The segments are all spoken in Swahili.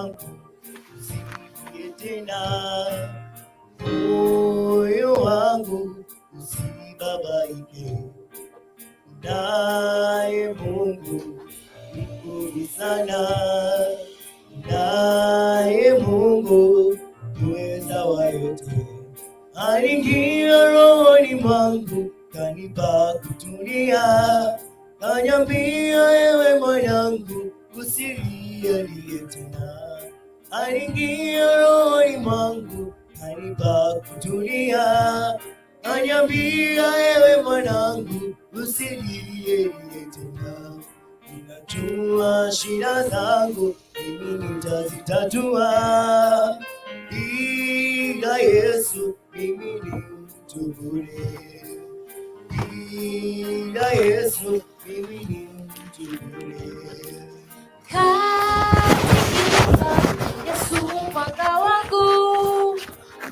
Mwanangu, usilie tena, moyo wangu usibabaike, naye Mungu mkuu sana, naye Mungu muweza wa yote, aliingia rohoni mwangu, kanipa kutulia, kaniambia, ewe mwanangu, usilie lie tena. Aliingia rohoni mwangu, kanipa kutulia, kaniambia, ewe mwanangu, usilie lie tena. Ninajua shida zangu, mimi nitazitatua. Bila Yesu mimi ni mtu bure. Bila Yesu mimi ni mtu bure. Katika Yesu mwanga wangu,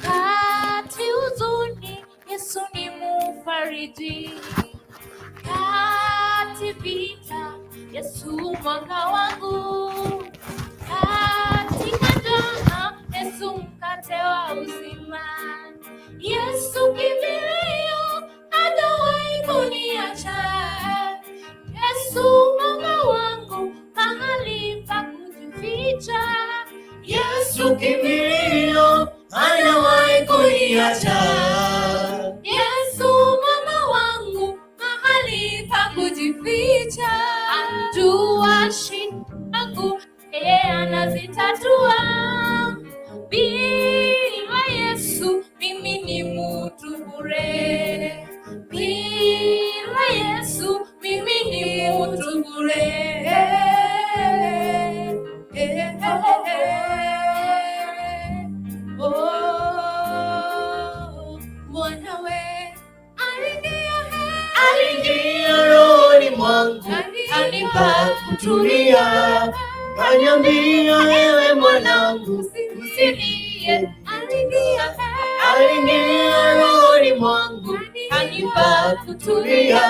kati huzuni Yesu ni mufariji, kati vita Yesu mwanga wangu, katika njaa Yesu mkate wa uzima, Yesu kimbilio hajawahi kuniacha. Yesu mwanga wangu, mahali pa kujificha. Yesu kimbilio, hajawahi kuniacha. Yesu mwanga wangu, mahali pa kujificha. Anjua shida zangu, yeye anazitatua. Bila Yesu mimi ni mtu bure. Bila Yesu mimi ni mtu bure. Oh, Bwana we aliingia, Aliingia rohoni mwangu, kanipa kutulia, kaniambia, ewe mwanangu, usilie. Aliingia, Aliingia rohoni mwangu, kanipa kutulia,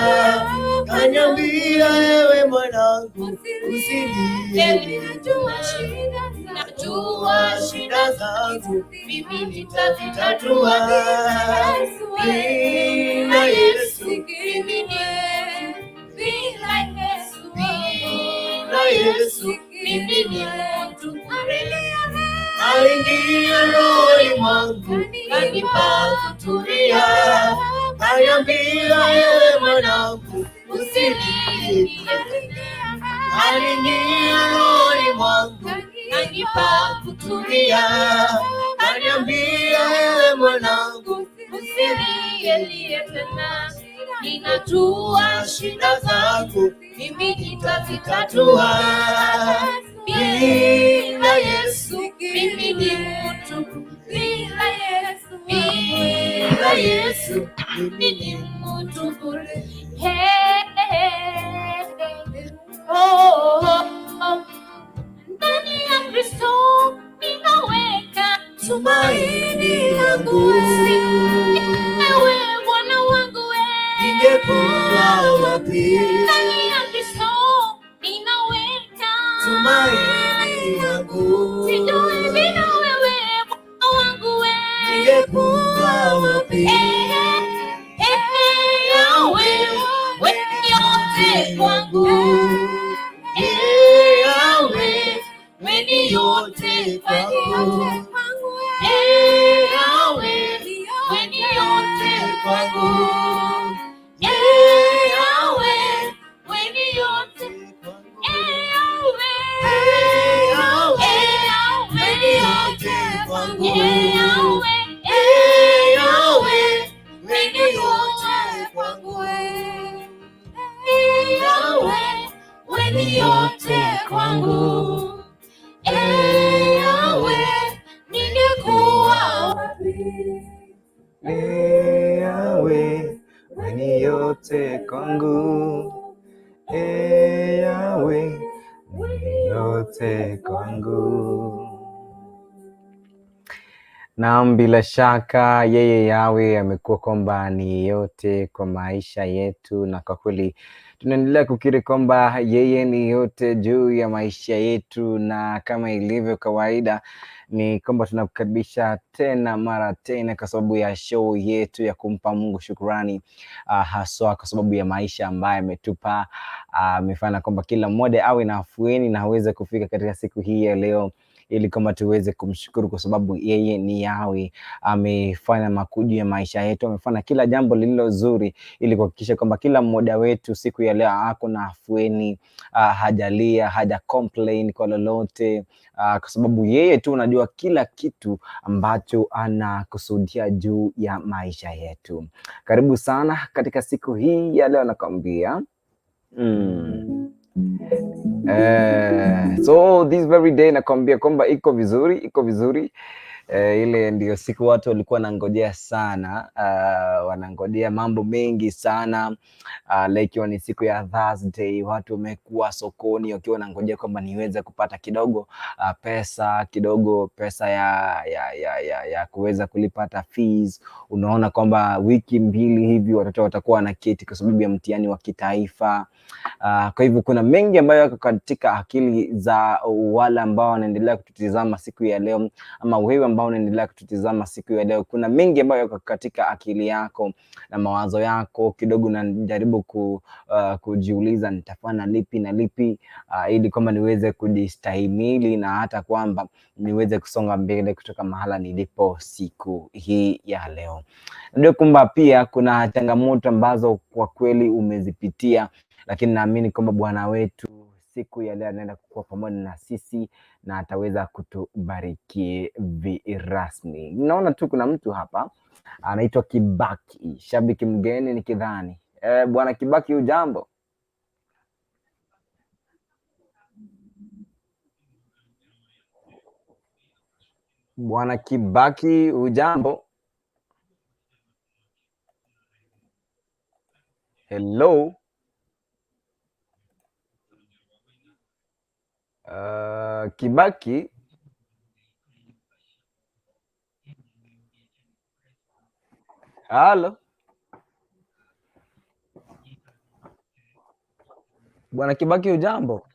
kaniambia, ewe mwanangu, usilie. Najua shida, Najua shida zangu, mimi nitazitatua. Bila Yesu, mimi ni bila Yesu, bila Yesu, mimi ni mtu. Aliingia rohoni mwangu, kanipa kutulia, kaniambia, ewe mwanangu, usilie. Aliingia rohoni mwangu, kanipa kutulia, kaniambia, ewe mwanangu, usilie lie tena, ninajua shida zangu, mimi nitazitatua. Bila Yesu mimi ni mtu, bila Yesu, Bila Yesu mimi ni mtu bure. Hey, hey, hey. Oh, oh, oh. Ndani ya Kristo ninaweka tumaini langu. Ewe Bwana wangu we, Ningekuwa wapi? Ndani ya Kristo ninaweka Tumaini langu. Sijui bila wewe Bwana wangu we, Ningekuwa wapi? Eh, eh, Yahweh, we yote kwangu. Eh, Yahweh, we ni yote kwangu. Eh, Yahweh, we ni yote kwangu. Eh, Yahweh, we ni yote. Eh, Yahweh, Eh, Yahweh, eh, Yahweh, we ni yote kwangu. Eh, Yahweh, Eh, Yahweh, we we ni ni yote yote kwangu. Eh, Yahweh, we ni yote kwangu. Eh, Yahweh, ningekuwa wapi? Eh, Yahweh, we ni yote kwangu. Eh, Yahweh, ni yote kwangu. Naam, bila shaka yeye Yawe amekuwa kwamba ni yote kwa maisha yetu, na kwa kweli tunaendelea kukiri kwamba yeye ni yote juu ya maisha yetu, na kama ilivyo kawaida ni kwamba tunakukaribisha tena mara tena kwa sababu ya show yetu ya kumpa Mungu shukrani, haswa kwa sababu ya maisha ambayo ametupa. Amefanya kwamba kila mmoja awe na afueni na aweze kufika katika siku hii ya leo ili kwamba tuweze kumshukuru kwa sababu yeye ni Yawe. Amefanya makuu juu ya maisha yetu, amefanya kila jambo lililo zuri ili kuhakikisha kwamba kila mmoja wetu siku ya leo ako na afueni, hajalia, haja complain kwa lolote, kwa sababu yeye tu unajua kila kitu ambacho anakusudia juu ya maisha yetu. Karibu sana katika siku hii ya leo, nakwambia. So this very day nakwambia kwamba iko vizuri, iko vizuri. Ile ndio siku watu walikuwa wanangojea sana, wanangojea mambo mengi sana, leo ikiwa ni siku ya Thursday, watu wamekuwa sokoni wakiwa wanangojea kwamba niweze kupata kidogo pesa kidogo, pesa ya kuweza kulipa hata fees. Unaona kwamba wiki 2 hivi watoto watakuwa wanaketi kwa sababu ya mtihani wa kitaifa. Kwa hivyo kuna mengi ambayo yako katika akili za wale ambao wanaendelea kututizama siku ya leo, ama wewe ambao unaendelea kututizama siku ya leo, kuna mengi ambayo yako katika akili yako na mawazo yako. Kidogo najaribu kujiuliza nitafanya lipi na lipi, ili kwamba niweze kujistahimili na hata kwamba niweze kusonga mbele kutoka mahala nilipo siku hii ya leo. Najua kwamba pia kuna changamoto ambazo kwa kweli umezipitia, lakini naamini kwamba Bwana wetu siku ya leo anaenda kuwa pamoja na sisi na ataweza kutubariki virasmi. Naona tu kuna mtu hapa anaitwa Kibaki, shabiki mgeni nikidhani. Bwana Kibaki, hujambo? Bwana Kibaki, hujambo? Hello. Kibaki, halo. Bwana Kibaki, hujambo?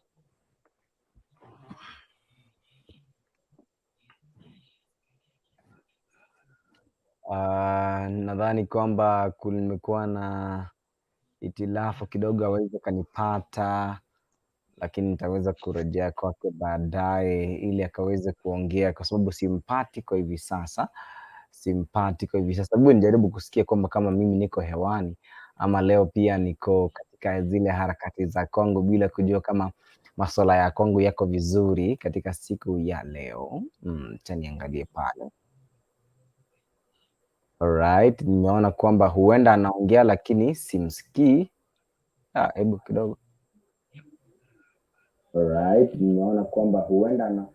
Nadhani kwamba kumekuwa na itilafu kidogo, aweze kanipata, lakini nitaweza kurejea kwake baadaye ili akaweze kuongea, kwa sababu simpati kwa hivi sasa, simpati kwa hivi sasa. Hebu nijaribu kusikia kwamba kama mimi niko hewani ama leo pia niko katika zile harakati za kwangu bila kujua kama masuala ya kwangu yako vizuri katika siku ya leo. Acha niangalie pale. Alright, nimeona kwamba huenda anaongea lakini simsikii. Hebu kidogo. Alright, nimeona kwamba huenda ana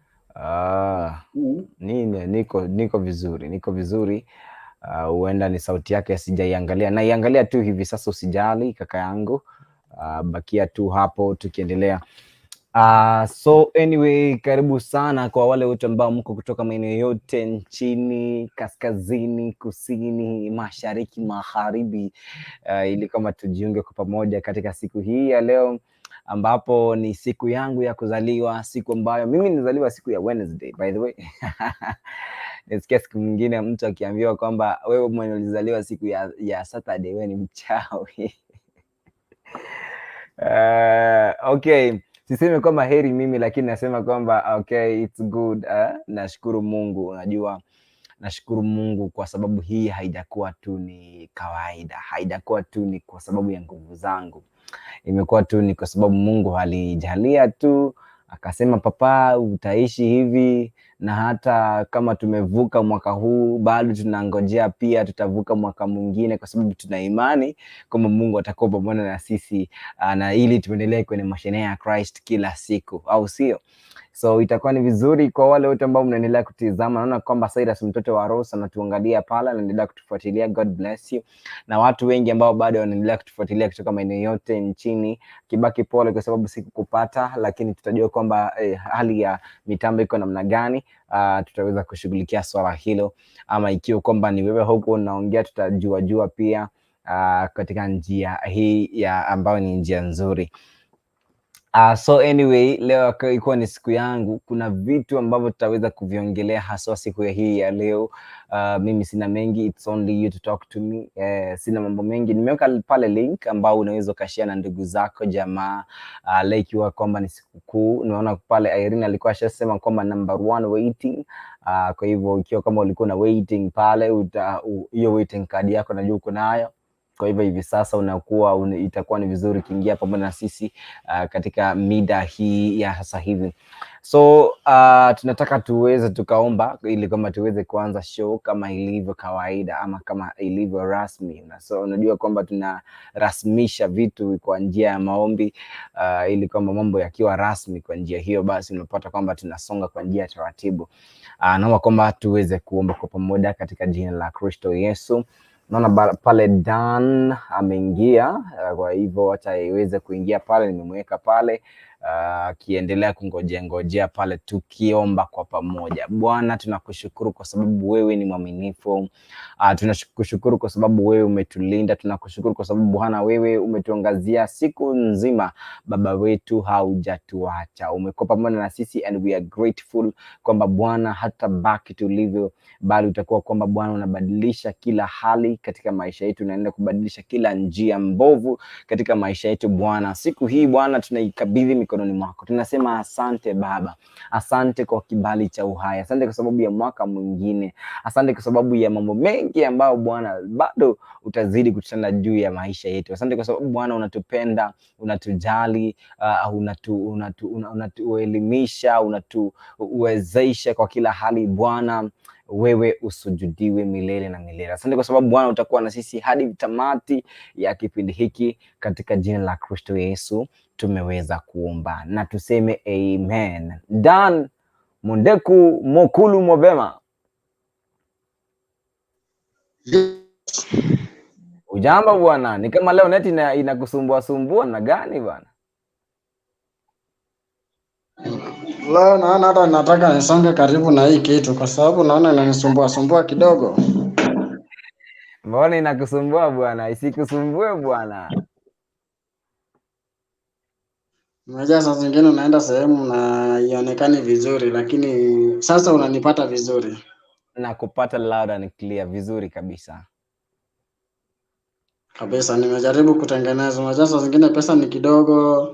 nini, niko vizuri, niko vizuri. Huenda ni sauti yake sijaiangalia. Naiangalia tu hivi sasa, usijali kaka yangu. Bakia tu hapo tukiendelea. So anyway, karibu sana kwa wale wote ambao mko kutoka maeneo yote nchini, kaskazini, kusini, mashariki, magharibi, ili kama tujiunge kwa pamoja katika siku hii ya leo ambapo ni siku yangu ya kuzaliwa, siku ambayo mimi nilizaliwa siku ya Wednesday, by the way. Nisikia siku mwingine mtu akiambiwa kwamba wewe mwenye ulizaliwa siku ya Saturday, wewe ni mchawi. Okay, sisemi kwamba heri mimi, lakini nasema kwamba okay, it's good. Nashukuru Mungu, unajua nashukuru Mungu kwa sababu hii haijakuwa tu ni kawaida, haijakuwa tu ni kwa sababu ya nguvu zangu, imekuwa tu ni kwa sababu Mungu alijalia tu akasema, papa, utaishi hivi, na hata kama tumevuka mwaka huu bado tunangojea pia tutavuka mwaka mwingine, kwa sababu tuna imani kwamba Mungu atakuwa pamoja na sisi, na ili tuendelee kwenye mashine ya Christ kila siku, au sio? So itakuwa ni vizuri kwa wale wote ambao mnaendelea kutizama. Naona kwamba Cyrus mtoto wa Rose anatuangalia pale, anaendelea kutufuatilia. God bless you. Na watu wengi ambao bado wanaendelea kutufuatilia kutoka maeneo yote nchini. Kibaki, pole kwa sababu sikukupata, lakini tutajua kwamba hali ya mitambo iko namna gani. Tutaweza kushughulikia swala hilo, ama ikiwa kwamba ni wewe huku unaongea, tutajua jua pia katika njia hii ya ambayo ni njia nzuri. So anyway, leo ikiwa ni siku yangu, kuna vitu ambavyo tutaweza kuviongelea haswa siku ya hii ya leo. Mimi sina mengi, it's only you to talk to me. Sina mambo mengi. Nimeweka pale link ambao unaweza ukashare na ndugu zako jamaa, leo ikiwa kwamba ni sikukuu. Unaona pale Irene alikuwa ashasema kwamba number one waiting. Kwa hivyo ikiwa kama ulikuwa na waiting pale hiyo waiting card yako najua uko nayo. Kwa hivyo hivi sasa itakuwa ni vizuri ukiingia pamoja na sisi katika mida hii ya sasa hivi. So tunataka tuweze tukaomba ili kwamba tuweze kuanza show kama ilivyo kawaida ama kama ilivyo rasmi. Na so unajua kwamba tunarasmisha vitu kwa njia ya maombi ili kwamba mambo yakiwa rasmi kwa njia hiyo, basi unapata kwamba tunasonga kwa njia ya taratibu. Naomba kwamba tuweze kuomba kwa pamoja katika jina la Kristo Yesu. Naona pale Dan ameingia, kwa hivyo wacha iweze kuingia pale, nimemweka pale akiendelea kungojea ngojea pale, tukiomba kwa pamoja. Bwana, tunakushukuru kwa sababu wewe ni mwaminifu. Tunakushukuru kwa sababu wewe umetulinda. Tunakushukuru kwa sababu Bwana wewe umetuangazia siku nzima. Baba wetu, haujatuacha, umekuwa pamoja na sisi and we are grateful kwamba Bwana hatabaki tulivyo, bali utakuwa kwamba Bwana unabadilisha kila hali katika maisha yetu, unaenda kubadilisha kila njia mbovu katika maisha yetu Bwana. Siku hii Bwana tunaikabidhi mikononi mwako, tunasema asante Baba, asante kwa kibali cha uhai, asante kwa sababu ya mwaka mwingine, asante kwa sababu ya mambo mengi ambayo Bwana bado utazidi kutenda juu ya maisha yetu. Asante kwa sababu Bwana unatupenda, unatujali, unatuelimisha, unatuwezesha kwa kila hali Bwana. Wewe usujudiwe milele na milele. Asante kwa sababu Bwana utakuwa na sisi hadi tamati ya kipindi hiki, katika jina la Kristo Yesu tumeweza kuomba na tuseme amen. Dan Mundeku Mokulu Mobema, ujambo bwana? Ni kama leo neti inakusumbua sumbua na gani bwana? Leo naona hata nataka nisonge karibu na hii kitu kwa sababu naona inanisumbua sumbua kidogo. Mbona inakusumbua bwana? Isikusumbue bwana. Unajua saa zingine unaenda sehemu na ionekani vizuri, lakini sasa unanipata vizuri. Na kupata loud and clear vizuri kabisa. Kabisa. Nimejaribu kutengeneza. Unajua saa zingine pesa ni kidogo,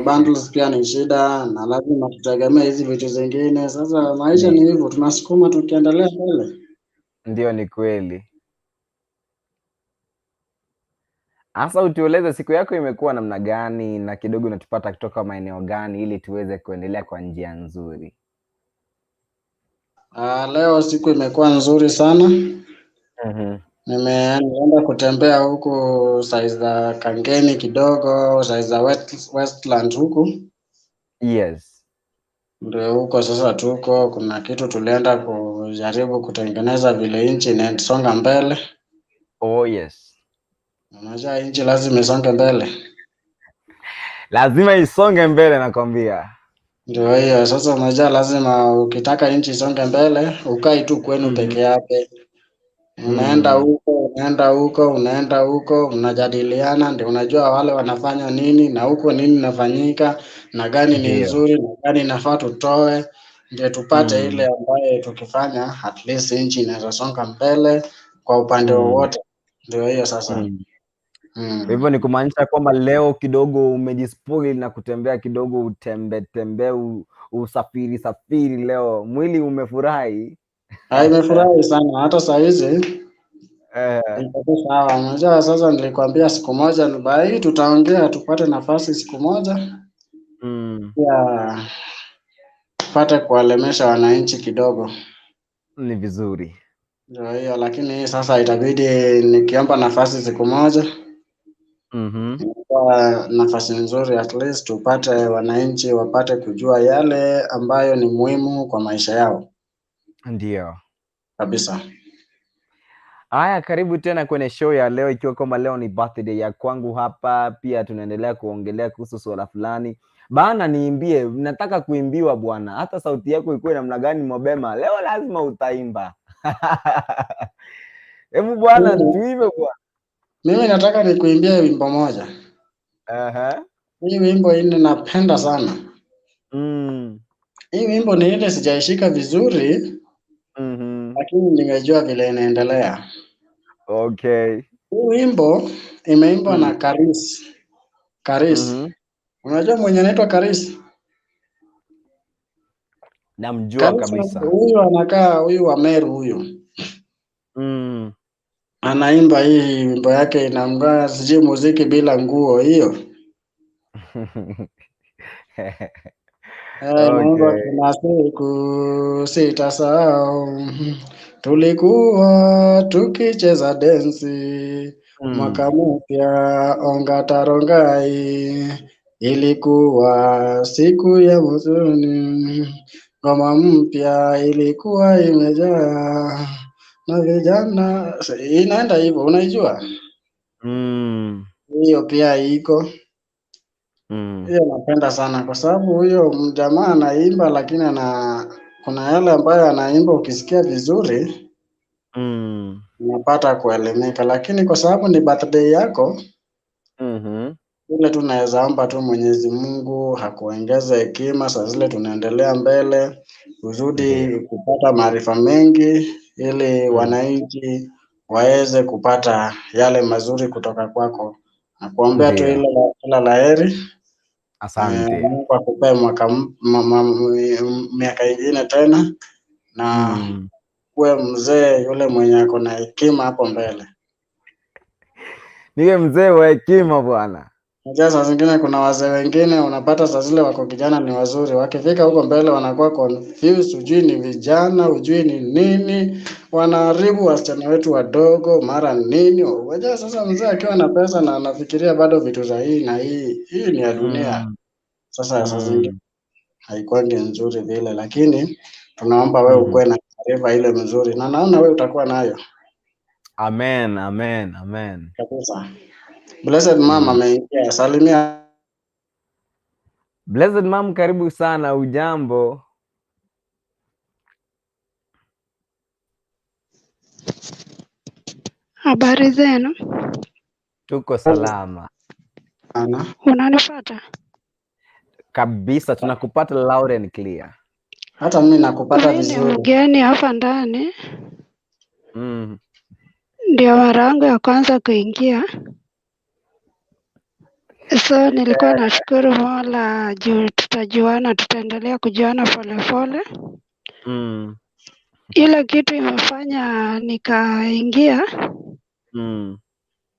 bundles pia ni shida, na lazima tutegemee hizi vitu zingine. Sasa maisha ni hivyo, tunasukuma tukiendelea mbele. Ndio, ni kweli. Sasa utueleze siku yako imekuwa namna gani na kidogo unatupata kutoka maeneo gani ili tuweze kuendelea kwa njia nzuri. Leo siku imekuwa nzuri sana. Nimeenda kutembea huku side za Kangemi kidogo, side za Westland huku. Ndio huko sasa tuko, kuna kitu tulienda kujaribu kutengeneza vile nchi inasonga mbele. Oh yes. Unajua nchi lazima isonge mbele. Lazima isonge mbele nakwambia. Ndio hiyo sasa, unajua lazima ukitaka nchi isonge mbele, ukai tu kwenu peke yake. Unaenda huko, unaenda huko, unaenda huko, unajadiliana, ndio unajua wale wanafanya nini na huko nini inafanyika na gani ni nzuri na gani inafaa tutoe, ndio tupate ile ambayo tukifanya at least nchi inaweza songa mbele kwa upande wowote. Ndio hiyo sasa. Kwa hivyo ni kumaanisha kwamba leo kidogo umejispoil na kutembea kidogo, utembe tembe, usafiri safiri leo, mwili umefurahi. Ah, imefurahi sana hata saa hizi iko tu sawa. Unajua sasa nilikwambia siku moja ni bai tutaongea tupate nafasi siku moja pia tupate kuwalemesha wananchi kidogo. Ni vizuri. Ndio hiyo, lakini sasa itabidi nikiomba nafasi siku moja Inakuwa nafasi nzuri at least upate wananchi wapate kujua yale ambayo ni muhimu kwa maisha yao. Ndio. Kabisa. Haya, karibu tena kwenye show ya leo, ikiwa kwamba leo ni birthday ya kwangu hapa. Pia tunaendelea kuongelea kuhusu swala fulani bana. Niimbie, nataka kuimbiwa bwana, hata sauti yako ikuwe namna gani, Mobema, leo lazima utaimba. Hebu bwana, tuimbe bwana. Mimi nataka nikuimbie wimbo moja. Hii wimbo hii ninapenda sana. Hii wimbo ni ile sijaishika vizuri, lakini nimejua vile inaendelea. Okay. Hii wimbo imeimbwa na Karis. Karis. Unajua mwenye anaitwa Karis? Namjua Karis kabisa. Huyu anakaa huyu wa Meru huyu. Anaimba hii wimbo yake inamgaa sijui muziki bila nguo hiyo. Naimba kuna siku sitasahau tulikuwa tukicheza densi mwaka mpya Ongata Rongai, ilikuwa siku ya huzuni, ngoma mpya ilikuwa imejaa na vijana. Inaenda hivyo, unaijua? Hiyo pia iko. Hiyo napenda sana kwa sababu huyo mjamaa anaimba, lakini kuna yale ambayo anaimba ukisikia vizuri unapata kuelimika, lakini kwa sababu ni birthday yako ile tunaweza omba tu Mwenyezi Mungu akuongeze hekima, saa zile tunaendelea mbele, uzidi kupata maarifa mengi ili wananchi waweze kupata yale mazuri kutoka kwako. Nakuombea tu ile kila la heri. Asante. Mungu akupee miaka ingine tena na kuwe mzee yule mwenye ako na hekima hapo mbele. Niwe mzee wa hekima bwana. Unajua saa zingine kuna wazee wengine unapata saa zile wako kijana ni wazuri, wakifika huko mbele wanakuwa confused, hujui ni vijana, hujui ni nini, wanaharibu wasichana wetu wadogo mara nini. Unajua sasa mzee akiwa na pesa na anafikiria bado vitu za hii na hii, hii ni ya dunia. Sasa saa zingine haikuangi nzuri vile, lakini tunaomba wewe ukuwe na taarifa ile mzuri, na naona wewe utakuwa nayo. Amen, amen, amen. Kabisa. Blessed Mom ameingia, salimia. Blessed Mom, karibu sana, ujambo? Habari zenu? Tuko salama. Ana. Unanipata? Kabisa, tunakupata loud and clear. Hata mimi nakupata Mimi ni vizuri. mgeni hapa ndani, ndio mara yangu ya kwanza kuingia. So nilikuwa nashukuru Mola juu tutajuana, tutaendelea kujuana polepole. Ile kitu imefanya nikaingia,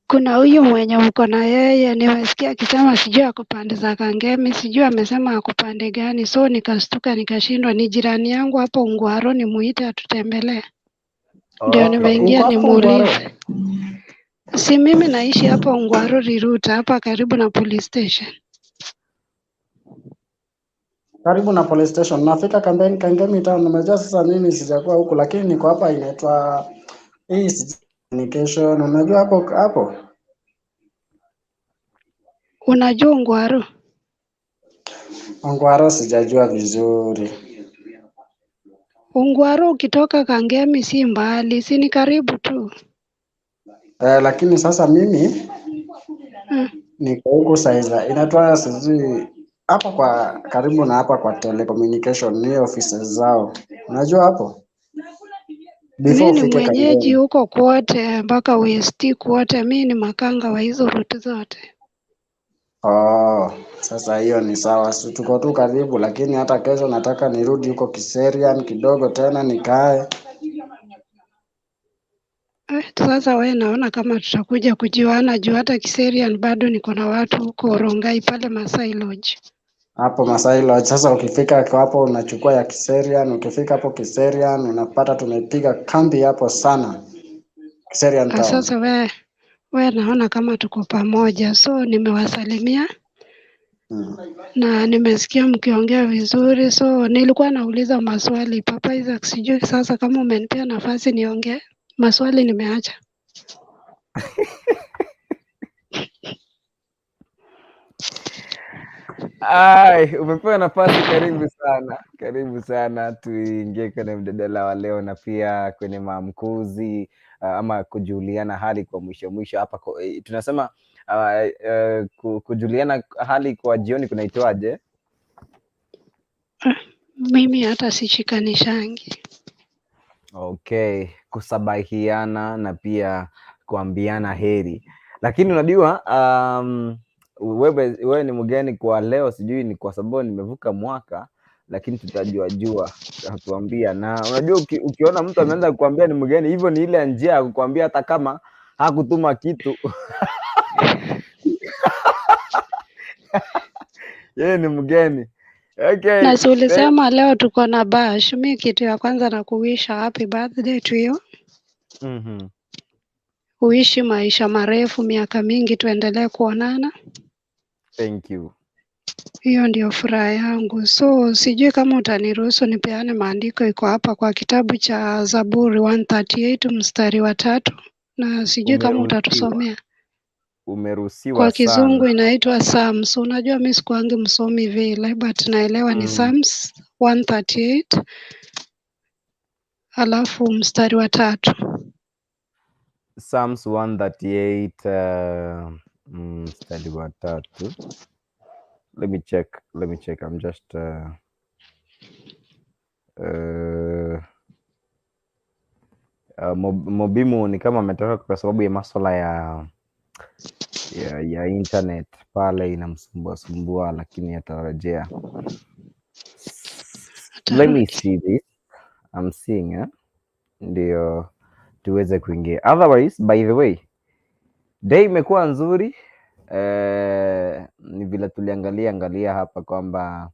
kuna huyu mwenye mko na yeye, nimesikia akisema sijui ako pande za Kangemi, sijui amesema ako pande gani, so nikastuka nikashindwa. Ni jirani yangu hapo Ungwaro, nimuite atutembelee. Ndio nimeingia Uko hapo Ungwaro? nimuulize. Si mimi naishi hapo Ungwaro Riruta, hapa karibu na police station. Karibu na police station. Nafika Kangemi town. Nimejua sasa mimi sijakuwa huku, lakini niko hapa, inaitwa hii communication. Unajua hapo hapo? Unajua Ungwaro? Ungwaro sijajua vizuri. Ungwaro ukitoka Kangemi si mbali, si ni karibu tu. Lakini sasa mimi niko huku saiza, inatoa sijui hapa kwa karibu na hapa kwa telecommunication, ni offices zao. Unajua hapo? Before Mi ni ufike mwenyeji Kangemi. huko kwote mpaka West kwote, mi ni makanga wa hizo ruti zote. Oh, sasa hiyo ni sawa, si tuko tu karibu, lakini hata kesho nataka nirudi huko Kiserian kidogo tena nikae. Sasa we naona kama tutakuja kujuana juu hata Kiserian bado niko na watu huko Rongai pale Masai Lodge. Hapo Masai Lodge. Sasa ukifika hapo unachukua ya Kiserian, ukifika hapo Kiserian unapata tumepiga kambi hapo sana Kiserian Ah, town. Sasa we We naona kama tuko pamoja, so nimewasalimia na nimesikia mkiongea vizuri, so nilikuwa nauliza maswali. Papa Isaac, sijui sasa kama umenipea nafasi niongee maswali, nimeacha. Ai, umepewa nafasi, karibu sana, karibu sana. Tuingie kwenye mjadala wa leo na pia kwenye maamkuzi ama kujuliana hali kwa mwisho mwisho hapa tunasema kujuliana hali kwa jioni kunaitwaje? Mimi hata sichikanishangi. Okay, kusabahiana na pia kuambiana heri. Lakini unajua wewe ni mgeni kwa leo, sijui ni kwa sababu nimevuka mwaka, lakini tutajua jua tuambia. Na unajua ukiona mtu ameanza kukuambia ni mgeni, hivyo ni ile njia ya kukuambia hata kama hakutuma kitu yeye ni mgeni. Okay, Na si ulisema leo tuko na bash. Mi kitu ya kwanza na kuwisha happy birthday to you. Uishi maisha marefu, miaka mingi, tuendelee kuonana. Thank you. Hiyo ndio furaha yangu. So sijui kama utaniruhusu nipeane maandiko, iko hapa kwa kitabu cha Zaburi 138 mstari wa 3, na sijui kama utatusomea. Umeruhusiwa Kwa Kizungu sana. inaitwa Psalms. Unajua mi sikuangi msomi vile, but naelewa ni Psalms 138 alafu mstari wa 3. Psalms 138 mstari wa 3. Let me check. Let me check. I'm just Mobimu ni kama ametoka kwa sababu ya masuala ya internet pale inamsumbua sumbua, lakini atarejea. Let me see this. I'm seeing ndio tuweze kuingia. Otherwise, by the way, day imekuwa nzuri. Ni vile tuliangalia angalia hapa kwamba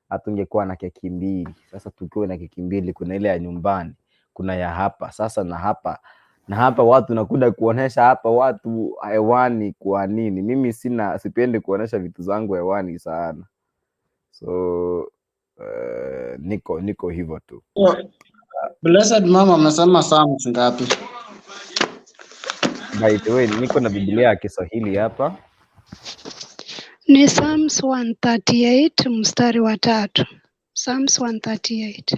hatungekuwa na keki mbili. Sasa tukiwa na keki mbili, kuna ile ya nyumbani, kuna ya hapa sasa na hapa na hapa, watu nakuja kuonesha hapa watu hewani. Kwa nini mimi sipendi kuonesha vitu zangu hewani sana, so niko hivyo tu. Blessed mama amesema Psalms ngapi? By the way, niko na Biblia ya Kiswahili hapa. Ni Psalms 138 mstari wa 3. Psalms 138.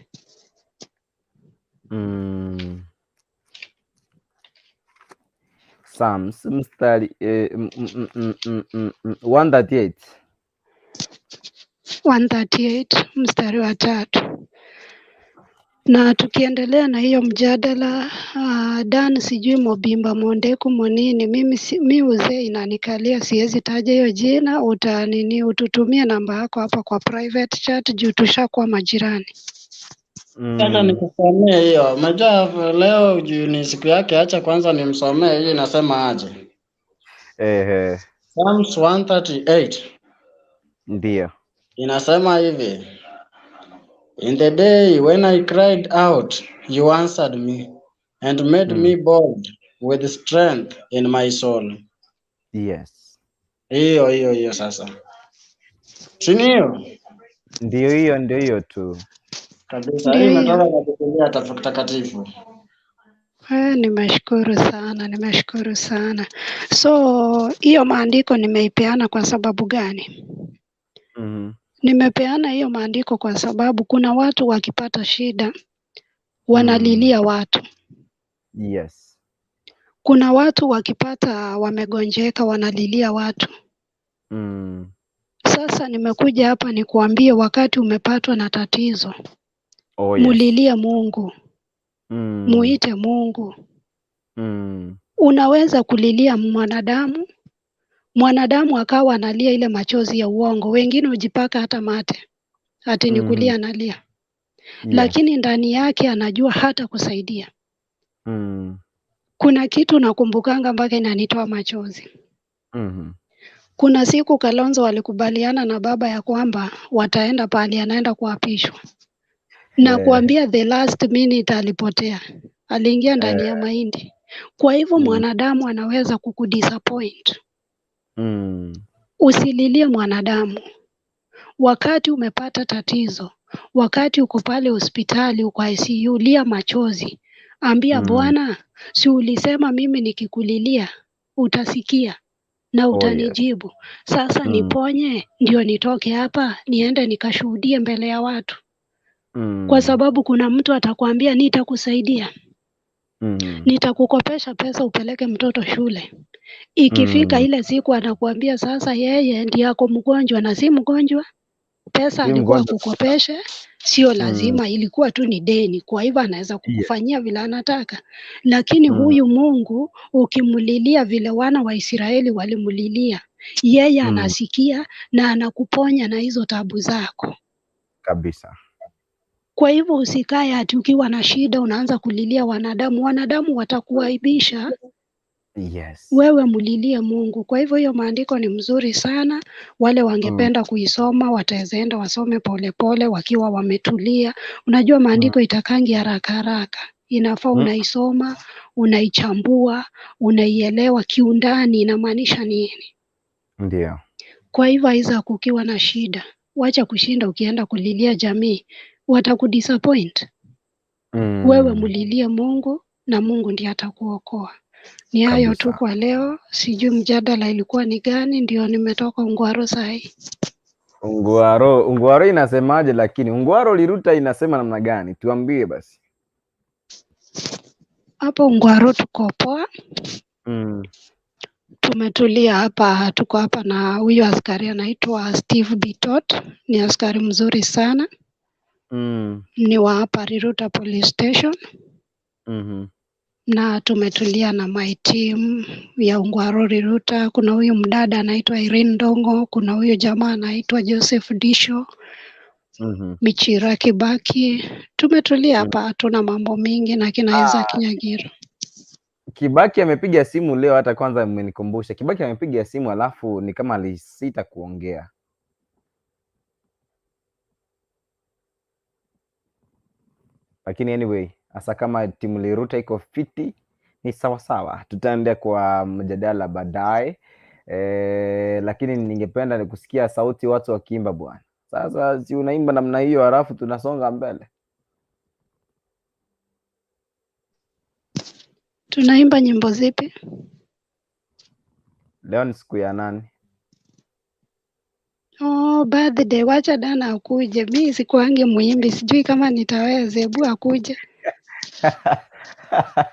Psalms mstari 138. 138 mstari wa 3. Na tukiendelea na hiyo mjadala Dan sijui Mobimba Mondeku Monini, mimi mi uzee inanikalia, siwezi taja hiyo jina. Utanini, ututumie namba yako hapa kwa private chat juu tushakuwa majirani. Acha nikusomee hiyo. Unajua leo juu ni siku yake, acha kwanza nimsomee hii inasema aje. Psalms 138. Ndio. Inasema hivi. In the day when I cried out, you answered me and made me bold with strength in my soul. Yes. Hiyo hiyo hiyo sasa. Si hiyo? Ndio hiyo, ndio hiyo tu. Kabisa. Hii imetoka kwa Biblia takatifu. Nimeshukuru sana, nimeshukuru sana. So hiyo maandiko nimeipeana kwa sababu gani? Nimepeana hiyo maandiko kwa sababu kuna watu wakipata shida wanalilia watu. Yes. Kuna watu wakipata wamegonjeka wanalilia watu. Sasa nimekuja hapa nikuambie, wakati umepatwa na tatizo, Oh, yes. mulilie Mungu, muite Mungu. Unaweza kulilia mwanadamu, mwanadamu akawa analia ile machozi ya uongo, wengine hujipaka hata mate ati ni kulia analia. Yes. Lakini ndani yake anajua hata kusaidia. Kuna kitu nakumbukanga mpaka inanitoa machozi. Kuna siku Kalonzo walikubaliana na baba ya kwamba wataenda pahali anaenda kuapishwa. Na kuambia the last minute alipotea. Aliingia ndani ya mahindi. Kwa hivyo mwanadamu anaweza kukudisappoint. Usililie mwanadamu. Wakati umepata tatizo, wakati uko pale hospitali, uko ICU, lia machozi, ambia Bwana, si ulisema mimi nikikulilia utasikia na utanijibu. Sasa niponye ndio nitoke hapa niende nikashuhudie mbele ya watu. Kwa sababu kuna mtu atakwambia nitakusaidia, nitakukopesha pesa upeleke mtoto shule. Ikifika ile siku anakuambia sasa yeye ndiye ako mgonjwa na si mgonjwa, pesa alikuwa akukopeshe sio lazima, ilikuwa tu ni deni. Kwa hivyo anaweza kukufanyia vile anataka, lakini huyu Mungu ukimlilia vile wana wa Israeli walimlilia, yeye anasikia na anakuponya na hizo tabu zako kabisa. Kwa hivyo usikae ati ukiwa na shida unaanza kulilia wanadamu. Wanadamu watakuaibisha. Yes. Wewe mlilie Mungu. Kwa hivyo hiyo maandiko ni mzuri sana. Wale wangependa kuisoma wataweza enda wasome polepole wakiwa wametulia. Unajua maandiko itakangi haraka haraka, inafaa unaisoma, unaichambua, unaielewa kiundani inamaanisha nini. Ndio. Kwa hivyo Isaac, ukiwa na shida, wacha kushinda ukienda kulilia jamii, watakudisappoint. Wewe mlilie Mungu na Mungu ndiye atakuokoa. Ni hayo tu kwa leo. Sijui mjadala ilikuwa ni gani, ndio nimetoka Ungwaro sahi. Ungwaro, Ungwaro inasemaje? Lakini Ungwaro Liruta inasema namna gani? Tuambie basi. Hapo Ungwaro tuko poa, tumetulia hapa. Tuko hapa na huyu askari anaitwa Steve Bitot, ni askari mzuri sana, ni wa hapa Riruta Police Station. Na tumetulia na my team ya Ungwaro Riruta. Kuna huyu mdada anaitwa Irene Ndongo, kuna huyu jamaa anaitwa Joseph Disho, Michira Kibaki. Tumetulia hapa, hatuna mambo mingi na kina Isaac Nyagiro. Kibaki amepiga simu leo, hata kwanza mmenikumbusha. Kibaki amepiga simu alafu ni kama alisita kuongea. Lakini anyway, hasa kama timu Liruta iko fiti ni sawasawa, tutaendea kwa mjadala baadaye. Lakini ningependa ni kusikia sauti watu wakiimba bwana. Sasa si unaimba namna hiyo halafu tunasonga mbele. Tunaimba nyimbo zipi? Leo ni siku ya nani? Oh, birthday. Wacha Dana akuje. Mi sikuangi muimbi, sijui kama nitaweza. Hebu akuje.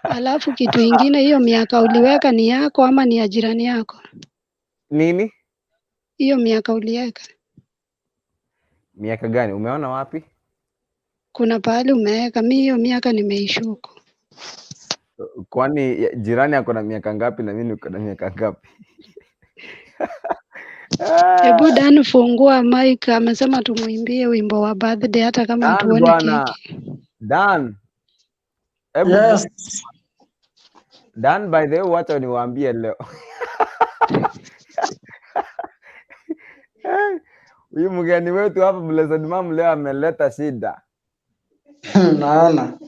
Alafu kitu ingine, hiyo miaka uliweka ni yako ama ni ya jirani yako? Nini? Hiyo miaka uliweka, Miaka gani? Umeona wapi? kuna pahali umeweka? Mi hiyo miaka nimeishuku. Kwani jirani ako na miaka ngapi na mimi niko na miaka ngapi? Hebu Dan fungua mic, amesema tumuimbie wimbo wa birthday hata kama Dan hatuoni bwana. keki. Dan. Hebu Yes. Dan, by the way, wacha niwaambie leo. Huyu mgeni wetu hapa Blessed Mom leo ameleta shida. Naona.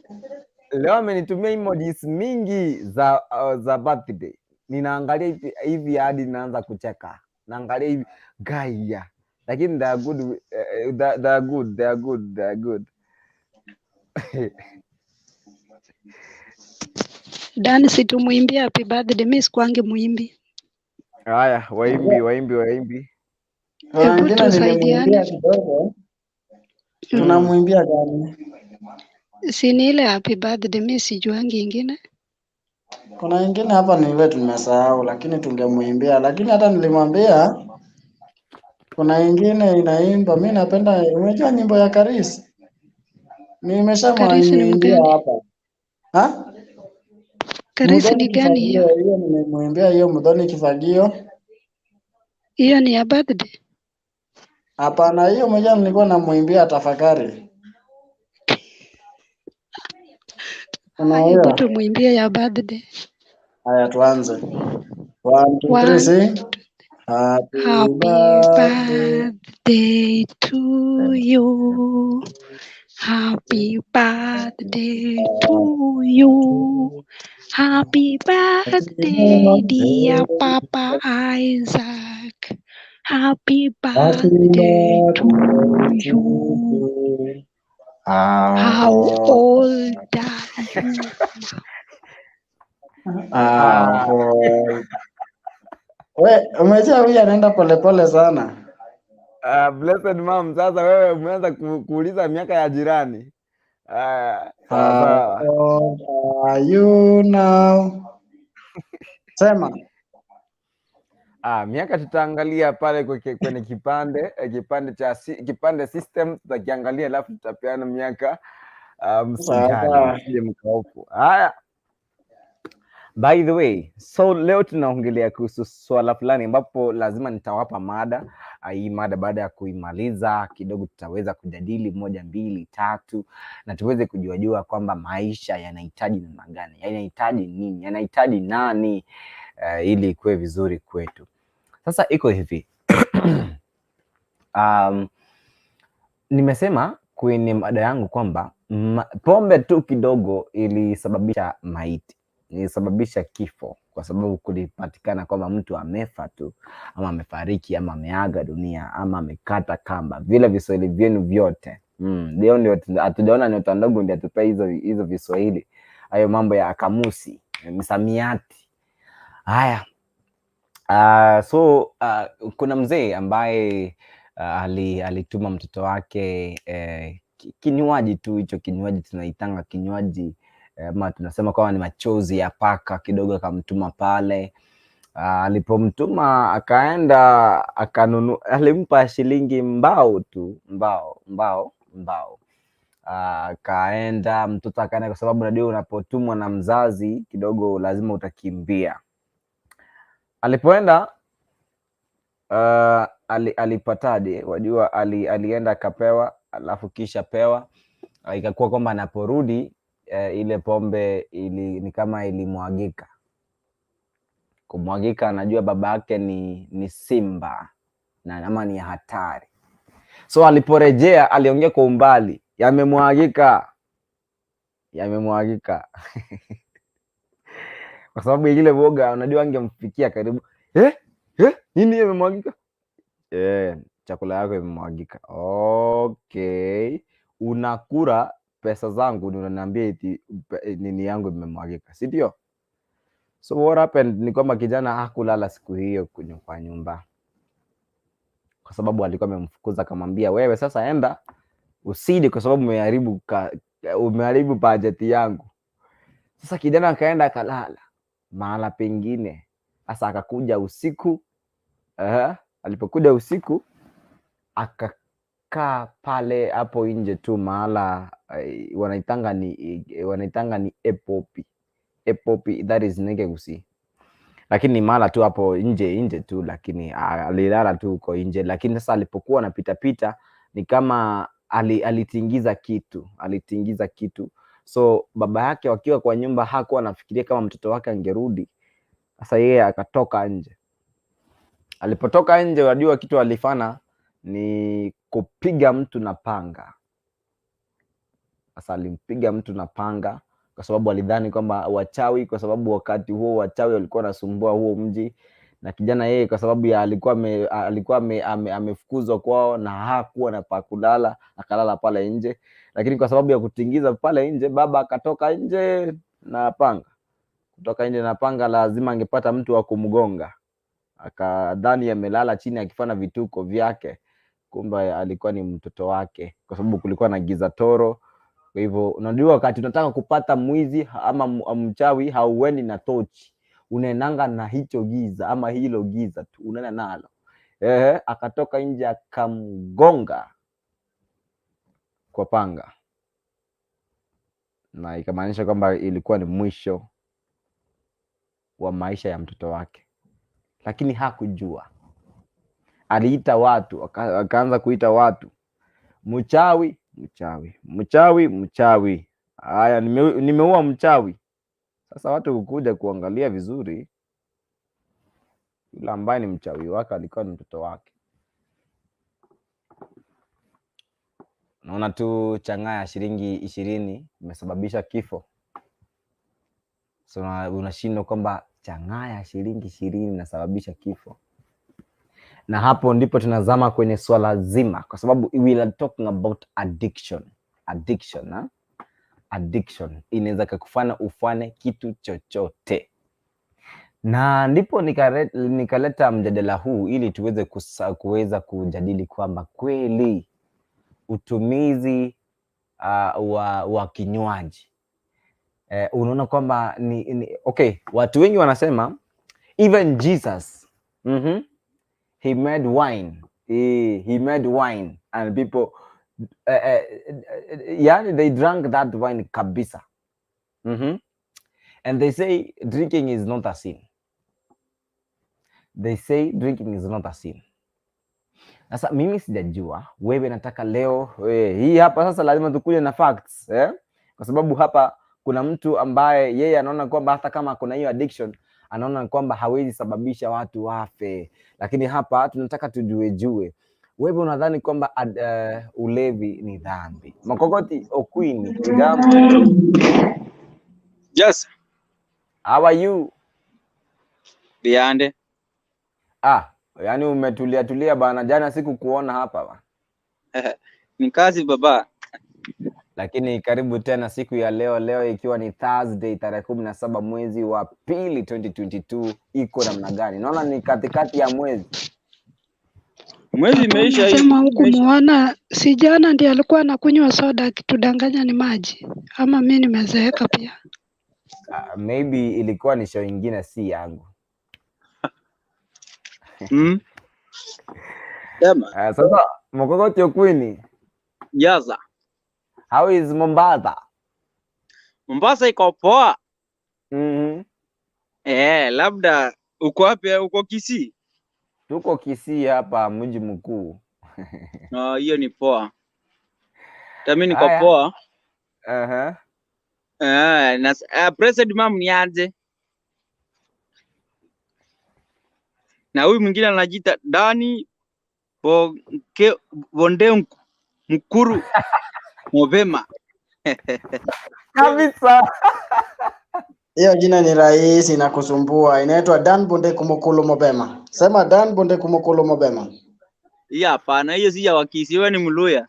Leo amenitumia emojis mingi za birthday. Ninaangalia hivi hadi ninaanza kucheka. Naangalia hivi gaya. Lakini they are good, they are good, they are good, they are good. Dan, situmuimbie happy birthday, mi sikuangi muimbi. Haya, waimbi, waimbi, waimbi. Kuna Hebu wengine tusaidiane. nilimwimbia kidogo. Tunamwimbia gani? Si ni ile happy birthday, mi sijuangi ingine. Kuna ingine hapa ni ile tumesahau, lakini tungemwimbia. Lakini hata nilimwambia kuna ingine inaimba, mi napenda, unajua nyimbo ya Karisi? Karisi ni Nimeshamwimbia mgani? hapa. Ha? Karisi Muthoni ni gani hiyo? Kifagio, hiyo nimemwimbia hiyo Muthoni Kifagio. Hiyo ni ya birthday? Hapana, hiyo moja nilikuwa namwimbia Tafakari. Hebu Unaelewa? tumuimbie ya birthday. Haya, tuanze. 1 2 3 One, sing. Happy happy birthday birthday to you. Happy birthday to you. Happy birthday, dear Papa Isaac. Happy birthday to you. How old are you now? Ah, boy. We, umejua huyu anaenda polepole sana. Blessed mom, sasa wewe umeanza kuuliza miaka ya jirani. Sawa How sawa. old are you now? Sema. Miaka tutaangalia pale kwenye kipande kipande cha kipande system tutakiangalia, alafu tutapeana miaka. Sawa Msijali, sawa. msije mkahofu. Haya. By the way, so leo tunaongelea kuhusu swala fulani ambapo lazima nitawapa mada. Hii mada baada ya kuimaliza kidogo tutaweza kujadili moja, mbili, tatu na tuweze kujuajua kwamba maisha yanahitaji namna gani, yanahitaji nini, yanahitaji nani ili ikuwe vizuri kwetu. Sasa iko hivi. Nimesema kwenye mada yangu kwamba pombe tu kidogo ilisababisha maiti, ilisababisha kifo, kwa sababu kulipatikana kwamba mtu amefa tu ama amefariki ama ameaga dunia ama amekata kamba, vile viswahili vyenu vyote. Leo ndio hatujaona nyota ndogo ndio atupee hizo viswahili, hayo mambo ya kamusi, misamiati. Haya. So kuna mzee ambaye alituma mtoto wake kinywaji tu, hicho kinywaji tunaitanga kinywaji ama tunasema kwamba ni machozi ya paka kidogo, akamtuma pale. Alipomtuma akaenda alimpa shilingi mbao tu, mbao mbao mbao. Akaenda mtoto akaenda, kwa sababu unajua unapotumwa na mzazi kidogo lazima utakimbia. Alipoenda alipataje? Wajua alienda akapewa, alafu kisha pewa, ikakuwa kwamba anaporudi ile pombe ni kama ilimwagika. Kumwagika, anajua baba yake ni simba na ama ni hatari. So aliporejea aliongea kwa umbali, yamemwagika, yamemwagika. Kwa sababu ile woga, unajua angemfikia karibu, nini yamemwagika? Chakula yako imemwagika. Okay, unakula pesa zangu ni unaniambia eti nini yangu imemwagika, si ndio? So what happened ni kwamba kijana hakulala siku hiyo kwa nyumba, kwa sababu alikuwa amemfukuza akamwambia, wewe sasa enda usije, kwa sababu umeharibu bajeti yangu. Sasa kijana akaenda akalala mahala pengine. Sasa akakuja usiku. Alipokuja usiku akakaa pale hapo nje tu mahala wanaitanga ni epopi. Epopi, that is Ngegusi. Lakini ni mahala tu hapo nje nje tu, lakini alilala tu huko nje. Lakini sasa alipokuwa anapita pita ni kama alitingiza kitu, alitingiza kitu. So baba yake wakiwa kwa nyumba hakuwa anafikiria kama mtoto wake angerudi. Sasa yeye akatoka nje. Alipotoka nje, unajua kitu alifanya ni kupiga mtu na panga. Sasa alimpiga mtu na panga kwa sababu alidhani kwamba wachawi, kwa sababu wakati huo wachawi walikuwa wanasumbua huo mji, na kijana yeye kwa sababu ya alikuwa amefukuzwa kwao na hakuwa na pa kulala, akalala pale nje. Lakini kwa sababu ya kutingiza pale nje, baba akatoka nje na panga. Kutoka nje na panga, lazima angepata mtu wa kumgonga. Akadhani amelala chini akifanya vituko vyake, kumbe alikuwa ni mtoto wake, kwa sababu kulikuwa na giza toro. Kwa hivyo unajua, wakati unataka kupata mwizi ama mchawi, hauendi na tochi, unaendanga na hicho giza ama hilo giza tu unaenda nalo. Akatoka nje akamgonga kwa panga, na ikamaanisha kwamba ilikuwa ni mwisho wa maisha ya mtoto wake, lakini hakujua. Aliita watu, akaanza kuita watu, mchawi, mchawi, mchawi, mchawi. Haya, nimeua mchawi. Sasa watu kukuja kuangalia vizuri, yule ambaye ni mchawi wake alikuwa ni mtoto wake. Naona tu chang'aa ya shilingi 20 imesababisha kifo. So unashindwa kwamba chang'aa ya shilingi 20 inasababisha kifo. Na hapo ndipo tunazama kwenye swala zima, kwa sababu we are talking about addiction. Addiction, ha? Addiction inaweza kukufanya ufanye kitu chochote, na ndipo nikaleta mjadala huu ili tuweze kuweza kujadili kwamba kweli utumizi wa kinywaji unaona kwamba ni okay, watu wengi wanasema even Jesus he made wine, he made wine and people yani they drank that wine kabisa. And they say drinking is not a sin. They say drinking is not a sin. Sasa mimi sijajua, wewe nataka leo hii hapa sasa lazima tukuje na facts, eh? Kwa sababu hapa kuna mtu ambaye yeye anaona kwamba hata kama kuna hiyo addiction anaona kwamba hawezi sababisha watu wafe, lakini hapa tunataka tujue jue wewe unadhani kwamba ulevi ni dhambi? Makokoti Okwini, jambo. Yes, How are you? Biande. Ah, yani umetulia tulia bana, jana sikukuona hapa ba. Ni kazi baba. Lakini karibu tena siku ya leo, leo ikiwa ni Thursday tarehe 17 mwezi wa pili 2022, iko namna gani? Naona ni katikati ya mwezi. Mwezi Papa imeisha hii. unasema Imeisha. hukumuona, si jana ndiye alikuwa anakunywa soda akitudanganya ni maji? Ama mi nimezeeka pia? Maybe ilikuwa ni show ingine si yangu. Sema. Sasa Mokokoti Okwini, Jaza. how is Mombasa? Mombasa iko poa. Labda uko wapi? Uko Kisii? Tuko Kisii hapa mji mkuu. No, hiyo ni poa. Hata mimi niko Haya. poa. Na President Mam ni aje? Na huyu mwingine anajiita Dani Bonke Bondenku Mkuru Mobema. Kabisa. Hiyo jina ni rahisi na kusumbua, inaitwa Dan Bonde Kumukulu Mobema. Sema Dan Bonde Kumukulu Mobema. Hiyo hapana, hiyo si ya Wakisii, wewe ni Mluya.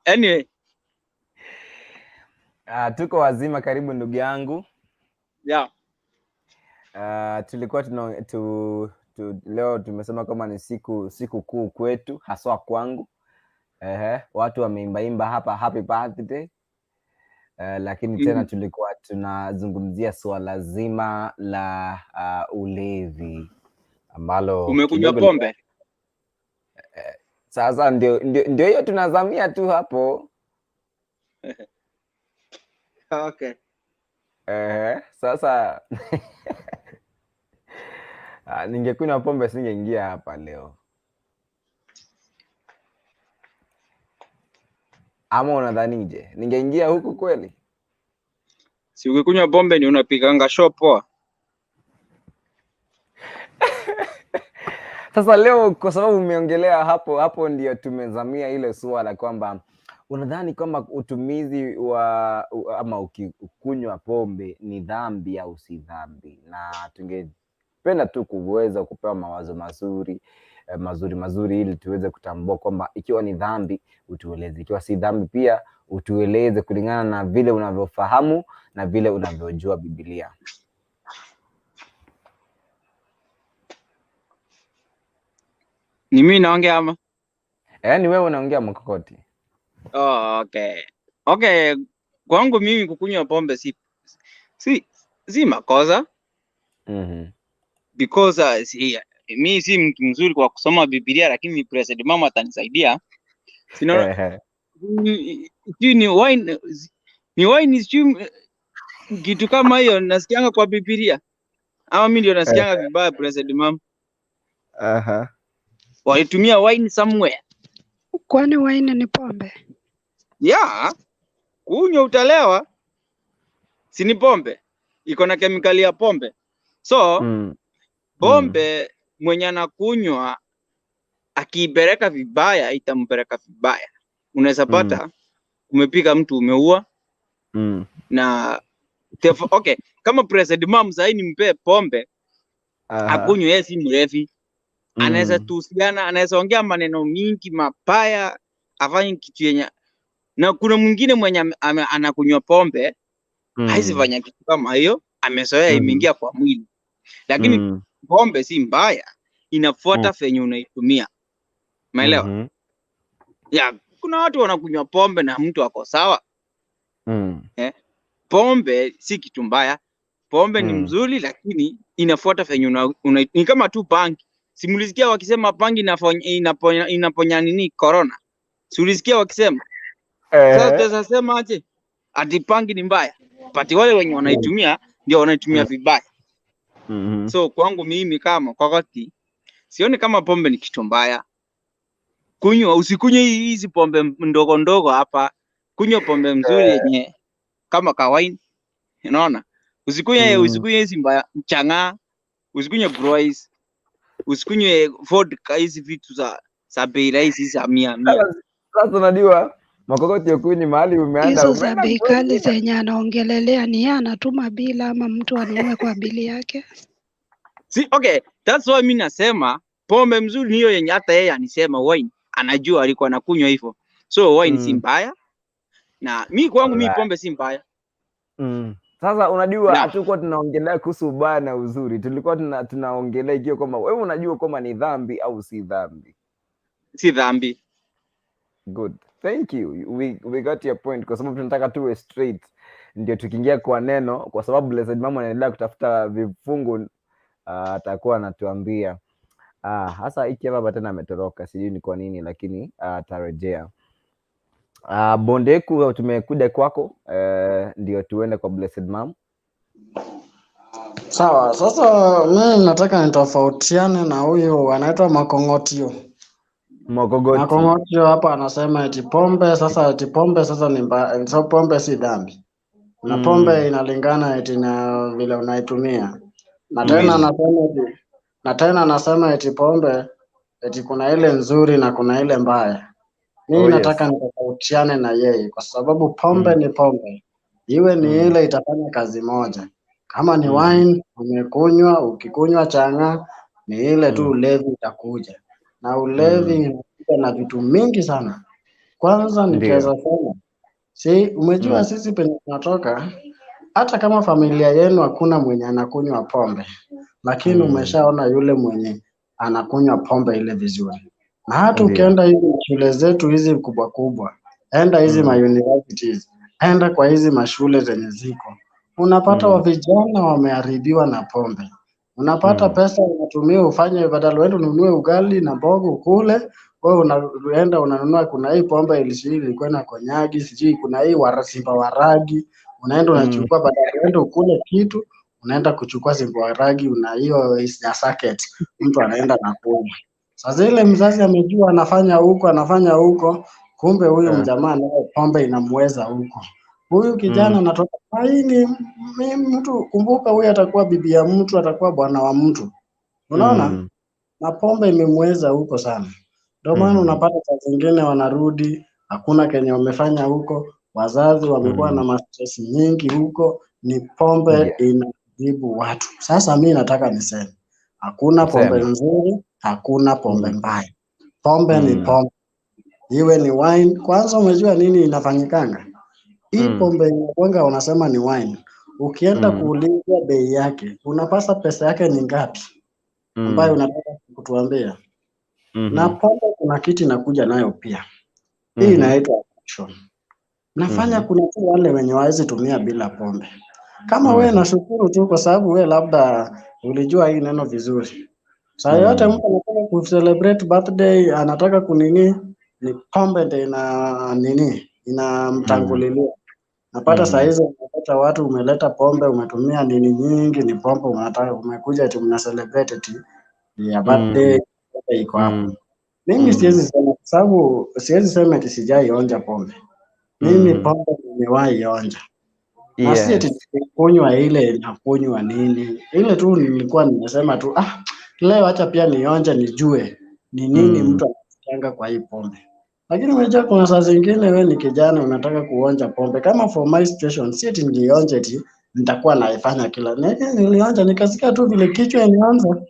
Anyway, Tuko wazima, karibu ndugu yangu. Yeah. Tulikuwa tuna, tu, tu, leo tumesema kama ni siku kuu kwetu, haswa kwangu. Watu wameimbaimba hapa happy birthday. Lakini tena tulikuwa tunazungumzia suala zima la ulevi ambalo Umekunywa kidogo pombe? Sasa ndio hiyo tunazamia tu hapo. Okay. Sasa ningekunywa pombe singeingia hapa leo. Ama unadhanije? Ningeingia huku kweli? Si ukikunywa pombe ni unapiganga show poa. Sasa leo kwa sababu umeongelea hapo, hapo ndio tumezamia ile suala kwamba unadhani kwamba utumizi wa ama ukikunywa pombe ni dhambi au si dhambi? Na tungependa tu kuweza kupewa mawazo mazuri mazuri ili tuweze kutambua kwamba ikiwa ni dhambi utueleze, ikiwa si dhambi pia utueleze kulingana na vile unavyofahamu na vile unavyojua Biblia. Ni mimi naongea ama? Ni wewe unaongea Mkokoti. Oh, okay. Okay, kwangu mimi kukunywa pombe si makosa. Because mi si mtu mzuri kwa kusoma Biblia, lakini President Mama atanisaidia. Sina sijui ni wine, ni wine sijui kitu kama hiyo nasikianga kwa Biblia. Ama mimi ndio nasikianga vibaya President Mama. Walitumia wine somewhere. Kwani wine ni pombe? Yeah, kunywa utalewa. Si ni pombe? Iko na kemikali ya pombe. So, pombe mwenye anakunywa Akiipeleka vibaya itampeleka vibaya. Unaweza pata umepiga mtu, umeua na okay, kama President Mam sahii nimpee pombe akunywe, yeye si mlevi, anaweza tuhusiana, anaweza ongea maneno mingi mabaya, afanye kitu yenye, na kuna mwingine mwenye anakunywa pombe hawezi fanya kitu kama hiyo, amezoea, imeingia kwa mwili. Lakini pombe si mbaya, inafuata venye unaitumia, umeelewa? Ya, kuna watu wanakunywa pombe na mtu ako sawa. Pombe si kitu mbaya, pombe ni mzuri, lakini inafuata venye ni kama tu bangi. Simulisikia wakisema bangi inaponya nini corona? Simulisikia wakisema? Sasa tunaweza sema aje ati bangi ni mbaya? But wale wenye wanaitumia ndio wanaitumia vibaya. So kwangu mimi kama kwa wakati sioni kama pombe ni kitu mbaya. Kunywa, usikunywe hizi pombe ndogo ndogo hapa. Kunywa pombe mzuri yenye kama kawaini. Unaona? Usikunywe usikunywe hizi mbaya chang'aa, usikunywe Brois, usikunywe vodka, hizi vitu za bei rahisi za mia mia. Sasa unajua Makokoti Okuni mahali umeanda Hizo za umeenda bei kali kwingine. zenye anaongelelea ni yeye anatuma bila ama mtu anunue kwa bili yake? Si, okay, that's why mimi nasema pombe mzuri ni hiyo yenye hata yeye anisema wine, anajua alikuwa anakunywa hivyo. So wine si mbaya. Na mi kwangu mi pombe si mbaya. Sasa unajua hatukuwa tunaongelea kuhusu ubaya na uzuri, tulikuwa tunaongelea ikiwa kwamba wewe unajua kwamba ni dhambi au si dhambi. Si dhambi. Good. Thank you. We got your point, kwa sababu tunataka tuwe straight ndio tukiingia kwa neno, kwa sababu Blessed Mama anaendelea kutafuta vifungu, atakuwa anatuambia. Hasa hiki hapa tena ametoroka, sijui ni kwa nini, lakini atarejea. Bondeku, tumekuja kwako, ndio tuende kwa Blessed Mom. Sawa, sasa mimi nataka nitofautiane na huyu anaitwa Makong'otio. Makong'otio. Makong'otio hapa anasema eti pombe sasa, eti pombe sasa ni mbaya, so pombe si dhambi. Na pombe inalingana eti na vile unaitumia. Na tena anasema eti, na tena anasema eti pombe eti kuna ile nzuri na kuna ile mbaya. Mimi nataka nitofautiane na yeye kwa sababu pombe ni pombe. Iwe ni ile itafanya kazi moja. Kama ni wine umekunywa, ukikunywa chang'aa ni ile tu ulevi itakuja. Na ulevi inakuja na vitu mingi sana. Kwanza nikiweza sema, si umejua sisi penye tunatoka, hata kama familia yenu hakuna mwenye anakunywa pombe, lakini umeshaona yule mwenye anakunywa pombe ile vizuri. Na hata ukienda hizi shule zetu hizi kubwa kubwa, enda hizi ma universities, enda kwa hizi mashule zenye ziko, unapata wa vijana wameharibiwa na pombe. Unapata pesa unatumia ufanye, badala uende ununue ugali na mboga ukule, wewe unaenda unanunua, kuna hii pombe ilikuwa na konyagi, sijui kuna hii simba waragi, unaenda unachukua, badala uende ukule kitu, unaenda kuchukua simba waragi, una hiyo ya socket, mtu anaenda na kunywa. Sasa ile mzazi amejua anafanya huko, anafanya huko, kumbe huyu mjamaa naye pombe inamweza huko. Huyu kijana anatoka hii ni mtu, kumbuka huyu atakuwa bibi ya mtu, atakuwa bwana wa mtu. Unaona? Na pombe imemweza huko sana. Ndio maana unapata saa zingine wanarudi, hakuna kenye wamefanya huko, wazazi wamekuwa na mastress nyingi huko, ni pombe inadhibu watu. Sasa mi nataka niseme, hakuna pombe nzuri, hakuna pombe mbaya. Pombe ni pombe. Iwe ni wine. Kwanza umejua nini inafanyikanga? Hii pombe inakuanga unasema ni wine. Ukienda kuulizia bei yake, unapasa pesa yake ni ngapi? Ambayo unataka kutuambia. Na pombe kuna kitu inakuja nayo pia. Hii inaitwa addiction. Nafanya kuna tu wale wenye hawawezi tumia bila pombe. Kama we nashukuru tu kwa sababu we labda ulijua hii neno vizuri. Saa yote mtu anataka kucelebrate birthday, anataka kunini, ni pombe ndio ina nini, inamtangulilia. Napata saa hizo unapata watu umeleta pombe, umetumia nini nyingi, ni pombe unataka, umekuja eti mna celebrate eti ya birthday, pombe iko hapo. Mimi siwezi sema kwa sababu siwezi sema eti sijaionja pombe. Mimi pombe nimewahi onja. Na si eti kunywa ile na kunywa nini. Ile tu nilikuwa nimesema tu leo acha pia nionje nijue. Ni nini mtu anasikianga kwa hii pombe. Lakini unajua kuna saa zingine wewe ni kijana unataka kuonja pombe. Kama for my situation, si eti nilionja eti nitakuwa naifanya kila. Nilionja nikasikia tu vile kichwa inaanza.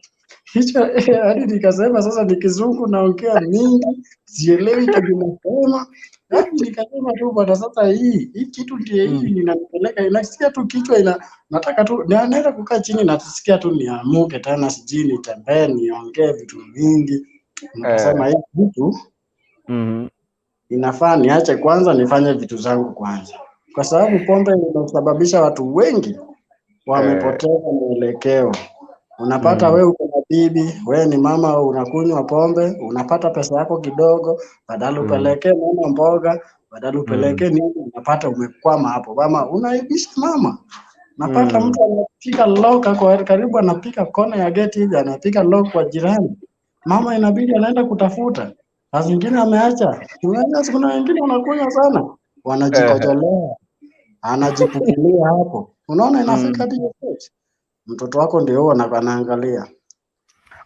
Kichwa hadi nikasema sasa ni kizungu naongea mingi, sielewi kitu nasema. Yaani nikasema tu bwana, sasa hii kitu ndiye hii inanipeleka, inasikia tu kichwa ina nataka tu na naenda kukaa chini nasikia tu niamuke tena, sijui nitembee niongee vitu mingi. Nikasema hii kitu inafaa niache kwanza, nifanye vitu zangu kwanza, kwa sababu pombe inasababisha watu wengi wamepoteza mwelekeo. Unapata wewe uko na bibi, wewe ni mama unakunywa pombe, unapata pesa yako kidogo, badala upelekee mama mboga, badala upelekee nini, unapata umekwama hapo. Mama unaibisha mama. Unapata mtu anapiga lock kwa karibu, anapiga kona ya geti hivi, anapiga lock kwa jirani. Mama inabidi anaenda kutafuta. Saa zingine ameacha. Unajua kuna wengine wanakunywa sana, wanajikojolea, anajipukulia hapo. Unaona inafika hadi hiyo stage. Mtoto wako ndio huo anaangalia.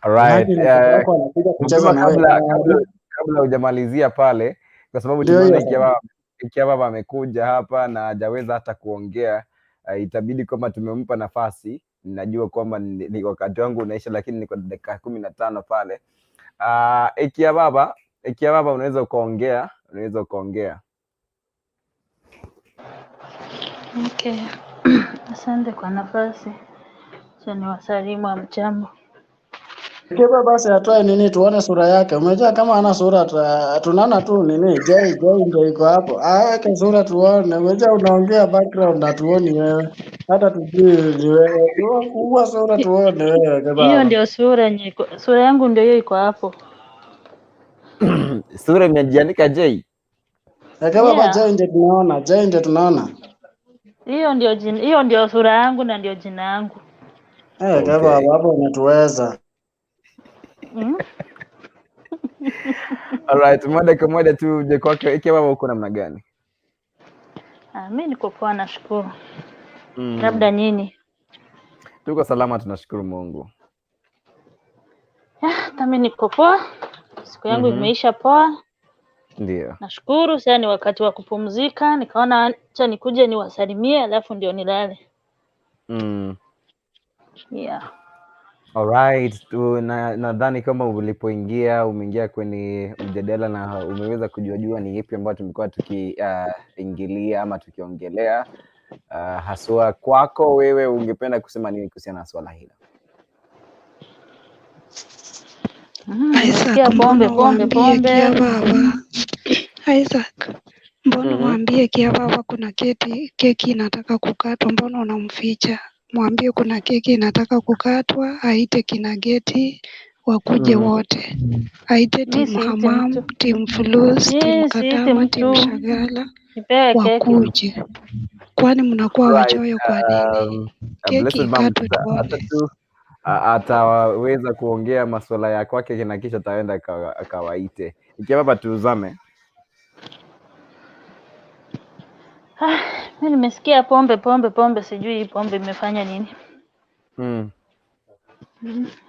Alright. Imagine mtoto wako anakuja kucheza Mapema na wewe. kabla hujamalizia pale, kwa sababu Ndio tumeona hiyo sasa. Ikia baba amekuja hapa na hajaweza hata kuongea. Itabidi kwamba tumempa nafasi. Najua kwamba ni wakati wangu unaisha, lakini niko dakika 15 pale. Ikia baba unaweza ukaongea, unaweza ukaongea. Okay. Asante kwa nafasi. Acha niwasalimu hamjambo. Kiba basi atoe nini tuone sura yake. Umejua kama ana sura tunaona tu nini Jay Jay ndio iko hapo. Aweke sura tuone. Umejua unaongea background na tuoni wewe. Hata tujui ni wewe. Kuwa sura tuone wewe Hiyo kebaba. ndio sura yenye sura yangu ndio hiyo iko hapo. Sura imejiandika Jay. Kebaba Yeah. Jay ndio tunaona. Jay ndio tunaona. Hiyo ndio jina, hiyo ndio sura yangu na ndio jina yangu. Kebaba hapo unatuweza. Alright, moja kwa moja tu je kwake. Ikia baba uko namna gani? Mimi niko poa nashukuru. Labda nyinyi. Tuko salama tunashukuru Mungu. Hata mimi niko poa. Siku yangu imeisha poa. Ndio. Nashukuru, sasa ni wakati wa kupumzika, nikaona acha nikuje niwasalimie alafu ndio nilale. Yeah. Alright, nadhani kama ulipoingia umeingia kwenye mjadala na umeweza kujua ni ipi ambayo tumekuwa tukiingilia ama tukiongelea. Haswa kwako wewe ungependa kusema nini kuhusiana na swala hilo? Isaac, Nimesikia pombe mbona pombe uambie pombe. Kia baba? Isaac, mbona uambie Kia baba kuna keki inataka kukatwa, mbona unamficha? Mwambie kuna keki inataka kukatwa, aite kina Geti wakuje wote. Aite Mi timu siiti Hamam, mtu. timu Fulus, timu Mi siiti Katama, timu mtu. Shagala Nipewe keki. wakuje. Kwani mnakuwa Right. wachoyo kwa nini? Keki Blessed Mom ikatwe hata tuone. tu ataweza kuongea masuala ya kwake na kisha ataenda akawaite. Ikia baba tuzame. Mi nimesikia pombe pombe pombe, sijui hii pombe imefanya nini.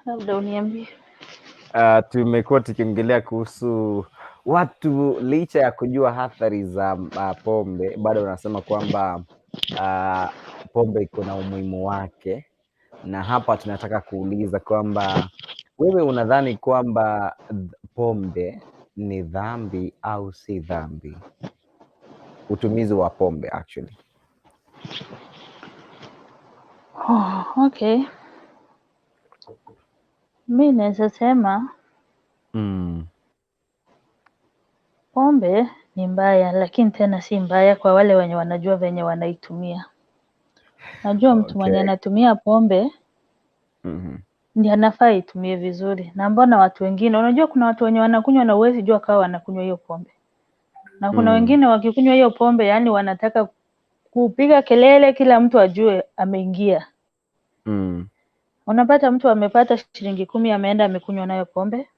Labda uniambie. Tumekuwa tukiongelea kuhusu watu licha ya kujua athari za pombe bado wanasema kwamba pombe iko na umuhimu wake, na hapa tunataka kuuliza kwamba wewe unadhani kwamba pombe ni dhambi au si dhambi? Utumizi wa pombe actually. Oh, okay. Mi naweza sema pombe ni mbaya, lakini tena si mbaya kwa wale wenye wanajua venye wanaitumia. Najua mtu mwenye anatumia pombe ndiye anafaa aitumie vizuri. Na mbona watu wengine, unajua kuna watu wenye wanakunywa na huwezi jua kama wanakunywa hiyo pombe, na kuna wengine wakikunywa hiyo pombe, yani wanataka kupiga kelele, kila mtu ajue ameingia. Unapata mtu amepata shilingi 10 ameenda amekunywa nayo pombe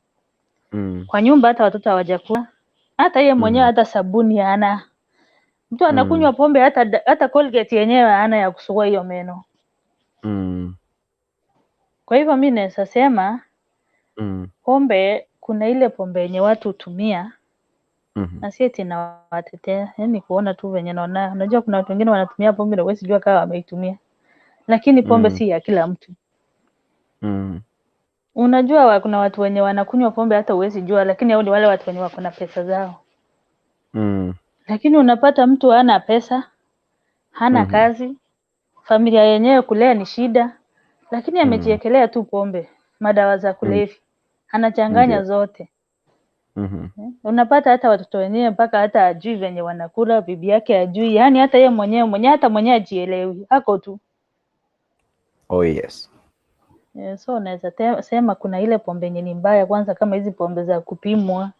kwa nyumba, hata watoto hawajakula, hata yeye mwenyewe hata sabuni hana. Mtu anakunywa pombe hata Colgate yenyewe hana ya kusugua hiyo meno. Kwa hivyo mi naweza sema pombe Kuna ile pombe yenye watu hutumia na si eti nawatetea, yaani kuona tu venye naona. Unajua kuna watu wengine wanatumia pombe na huwezi jua kama wameitumia, lakini pombe si ya kila mtu. Unajua kuna watu wenye wanakunywa pombe hata huwezi jua, lakini hao ni wale watu wenye wako na pesa zao. Lakini unapata mtu hana pesa, hana kazi, familia yenyewe kulea ni shida, lakini amejiekelea tu pombe, madawa za kulevya, anachanganya zote. Unapata hata watoto wenyewe mpaka hata ajui venye wanakula, bibi yake ajui, yaani hata yeye mwenyewe hata mwenyewe ajielewi, ako tu. Oh yes. So unaweza sema kuna ile pombe yenye ni mbaya, kwanza kama hizi pombe za kupimwa.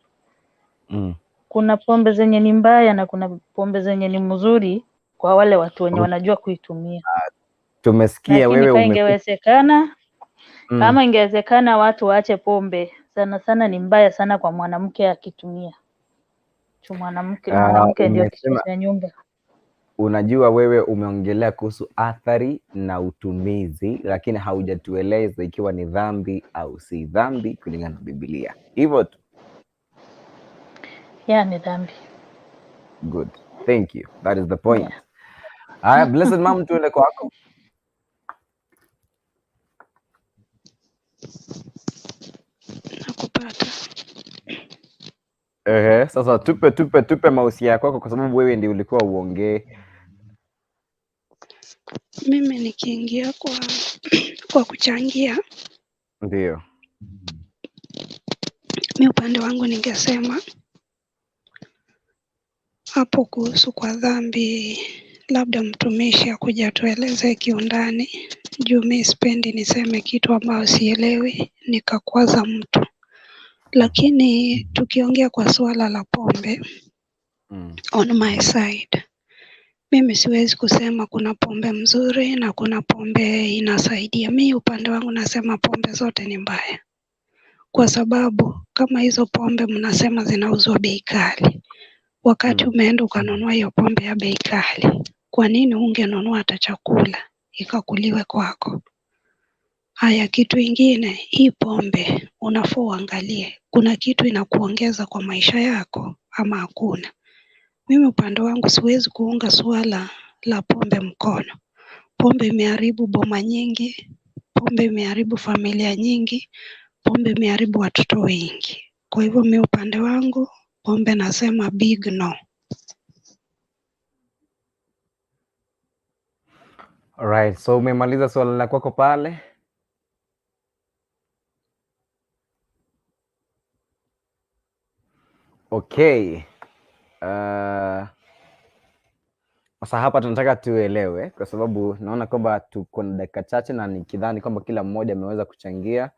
Kuna pombe zenye ni mbaya na kuna pombe zenye ni mzuri kwa wale watu wenye wanajua kuitumia. Tumesikia Lakini wewe kama ingewezekana, kama ingewezekana watu waache pombe, sana sana ni mbaya sana kwa mwanamke akitumia. Mwanamke mwanamke ndio kichwa cha nyumba. Unajua wewe umeongelea kuhusu athari na utumizi, lakini haujatueleza ikiwa ni dhambi au si dhambi kulingana na Biblia. Hivyo tu. Yeah, ni dhambi. Good. Thank you. That is the point. Haya, Blessed Mom, tuende kwako. Nakupata. Ehe, sasa tupe mausia yako kwa sababu wewe ndiye ulikuwa uongee. Mimi nikiingia kwa kuchangia, Ndio. mi upande wangu ningesema hapo kuhusu kwa dhambi, labda mtumishi akuja atueleze kiundani, juu mi sipendi niseme kitu ambayo sielewi nikakwaza mtu. Lakini tukiongea kwa suala la pombe, on my side, mimi siwezi kusema kuna pombe mzuri na kuna pombe inasaidia. Mi upande wangu nasema pombe zote ni mbaya, kwa sababu kama hizo pombe mnasema zinauzwa bei kali, wakati umeenda ukanunua hiyo pombe ya bei kali, kwa nini ungenunua hata chakula ikakuliwe kwako? Haya, kitu ingine, hii pombe unafaa uangalie kuna kitu inakuongeza kwa maisha yako ama hakuna. Mimi upande wangu siwezi kuunga suala la pombe mkono. Pombe imeharibu boma nyingi, pombe imeharibu familia nyingi, pombe imeharibu watoto wengi. Kwa hivyo mi upande wangu pombe nasema big no. Alright, so umemaliza swala la kwako pale. Okay. Sasa hapa tunataka tuelewe kwa sababu naona kwamba tuko na dakika chache na nikidhani kwamba kila mmoja ameweza kuchangia.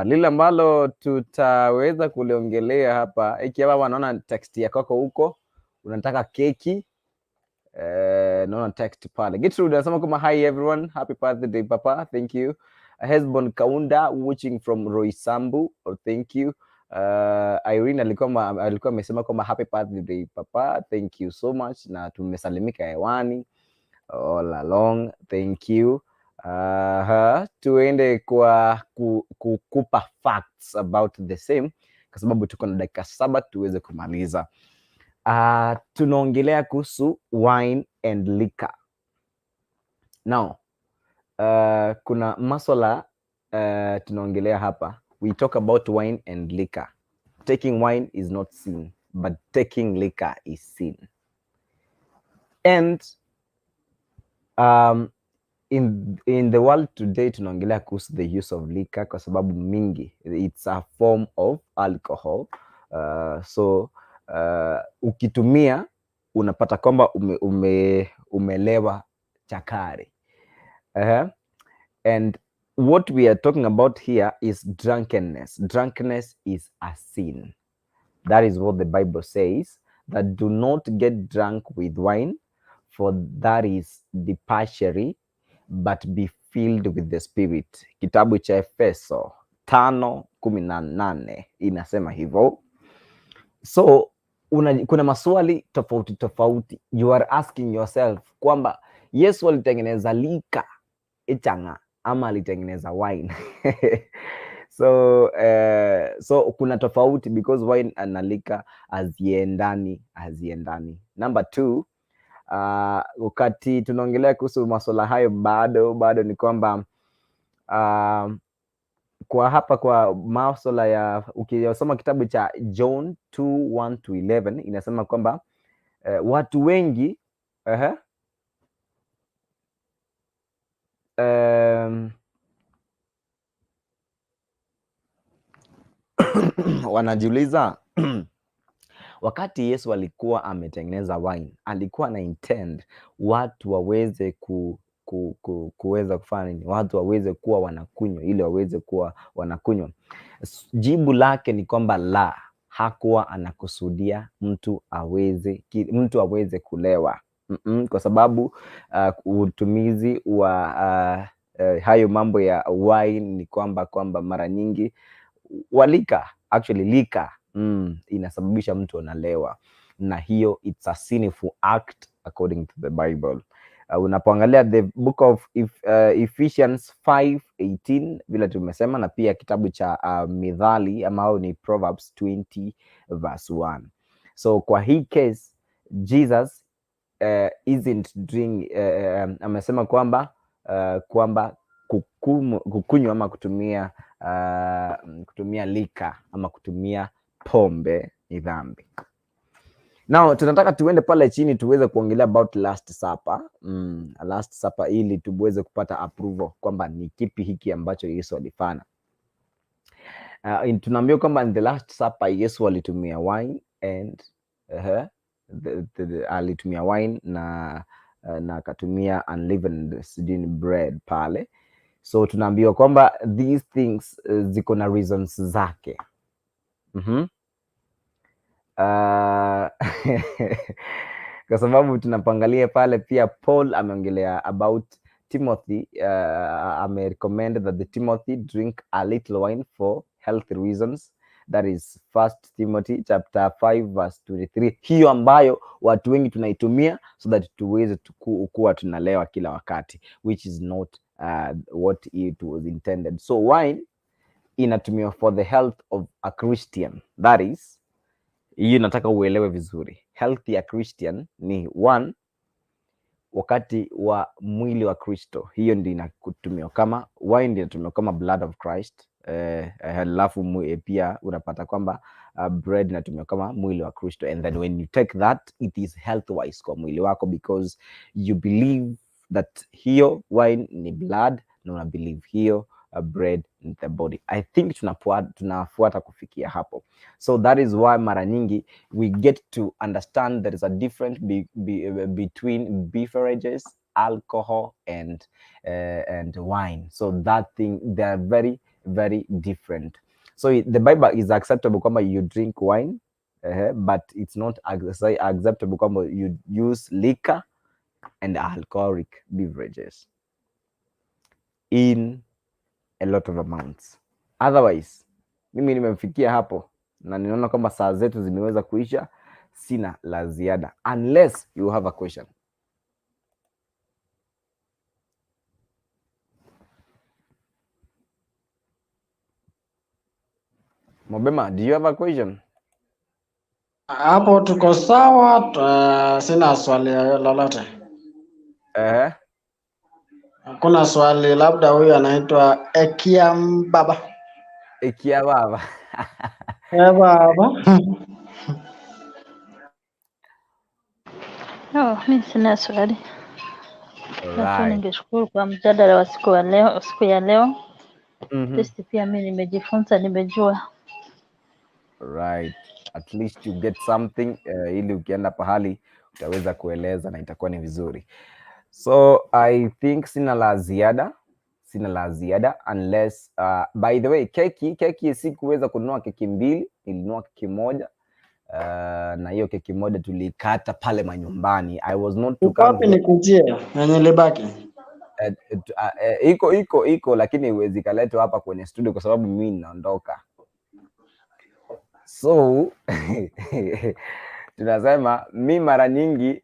Lile ambalo tutaweza kuliongelea hapa, ikiwa baba naona text ya kwako huko unataka keki. Naona text pale. Gertrude anasema kwamba hi everyone, happy birthday papa, thank you. Hesbon Kaunda watching from Roysambu, oh, thank you. Irene alikuwa amesema kwamba happy birthday papa, thank you so much, na tumesalimika hewani all along, thank you. Tuende kwa kukupa facts about the same kwa sababu tuko na dakika 7 tuweze kumaliza. Tunaongelea kuhusu wine and liquor. Now, kuna maswala tunaongelea hapa. We talk about wine and liquor. Taking wine is not sin, but taking liquor is sin. And in the world today tunaongelea kuhusu the use of liquor kwa sababu mingi it's a form of alcohol. So ukitumia unapata kwamba umelewa chakari. And what we are talking about here is drunkenness. Drunkenness is a sin. That is what the Bible says, that do not get drunk with wine, for that is debauchery, but be filled with the Spirit. Kitabu cha Efeso 5:18 inasema hivyo. So kuna maswali tofauti tofauti. You are asking yourself kwamba Yesu alitengeneza lika ichanga ama alitengeneza wine. So kuna tofauti because wine na liquor haziendani, haziendani. Number two, wakati tunaongelea kuhusu masuala hayo, bado ni kwamba kwa hapa kwa masuala ya, ukisoma kitabu cha John 2:1 to 11, inasema kwamba watu wengi wanajiuliza, wakati Yesu alikuwa ametengeneza wine, alikuwa na intend watu waweze kuweza kufanya nini? Watu waweze kuwa wanakunywa ili waweze kuwa wanakunywa. Jibu lake ni kwamba la, hakuwa anakusudia mtu aweze kulewa. Kwa sababu utumizi wa hayo mambo ya wine ni kwamba mara nyingi walika, actually liquor, inasababisha mtu analewa, na hiyo it's a sinful act according to the Bible. Unapoangalia the book of Ephesians 5:18, vile tumesema, na pia kitabu cha Mithali ama au ni Proverbs 20 verse 1. So kwa hii case Jesus isn't drink, amesema kwamba kukunywa ama kutumia liquor ama kutumia pombe ni dhambi. Now tunataka tuende pale chini tuweze kuongelea about Last Supper. Last Supper ili tuweze kupata approval kwamba ni kipi hiki ambacho Yesu alifanya. Tunaambiwa kwamba in the Last Supper Yesu alitumia wine and alitumia wine na akatumia unleavened, sijui ni bread pale. So tunaambiwa kwamba these things ziko na reasons zake. Kwa sababu tunapoangalia pale pia Paul ameongelea about Timothy, amerecommend that the Timothy drink a little wine for health reasons. That is First Timothy chapter 5 verse 23. Hiyo ambayo watu wengi tunaitumia so that tuweze kuwa tunalewa kila wakati, which is not what it was intended. So wine inatumiwa for the health of a Christian. That is, hiyo nataka uelewe vizuri. Health ya Christian ni one, wakati wa mwili wa Kristo, hiyo ndio inakutumiwa kama wine, ndio inatumiwa kama blood of Christ. Alafu pia unapata kwamba bread inatumiwa kama mwili wa Kristo, and then when you take that, it is health wise kwa mwili wako because you believe that hiyo wine ni blood na una believe hiyo bread in the body. I think tunafuata kufikia hapo. So that is why mara nyingi we get to understand there is a difference between beverages, alcohol and wine. So that thing, they are very, very different. So the Bible is acceptable kwamba you drink wine, but it's not acceptable kwamba you use liquor and alcoholic beverages in a lot of amounts. Otherwise, mimi nimefikia hapo na ninaona kwamba saa zetu zimeweza kuisha. Sina la ziada unless you have a question. Mobema, do you have a question? Hapo tuko sawa, sina swali lolote. Hakuna swali, labda huyu anaitwa Ekiam Baba. Ekia Baba. Eh, baba. Oh, mi sina swali. Lakini ningeshukuru kwa mjadala wa siku ya leo, siku ya leo. At least pia mi nimejifunza, nimejua. Right. At least you get something, ili ukienda pahali utaweza kueleza na itakuwa ni vizuri. So I think sina la ziada. Sina la ziada unless, by the way, keki sikuweza kununua keki mbili, nilinunua keki moja. Na hiyo keki moja tulikata pale manyumbani. I was not to Iko come wapi here. nikujie yenye ilibaki? Iko lakini iwezi kaletwa hapa kwenye studio kwa sababu mimi ninaondoka. So tunasema mi mara nyingi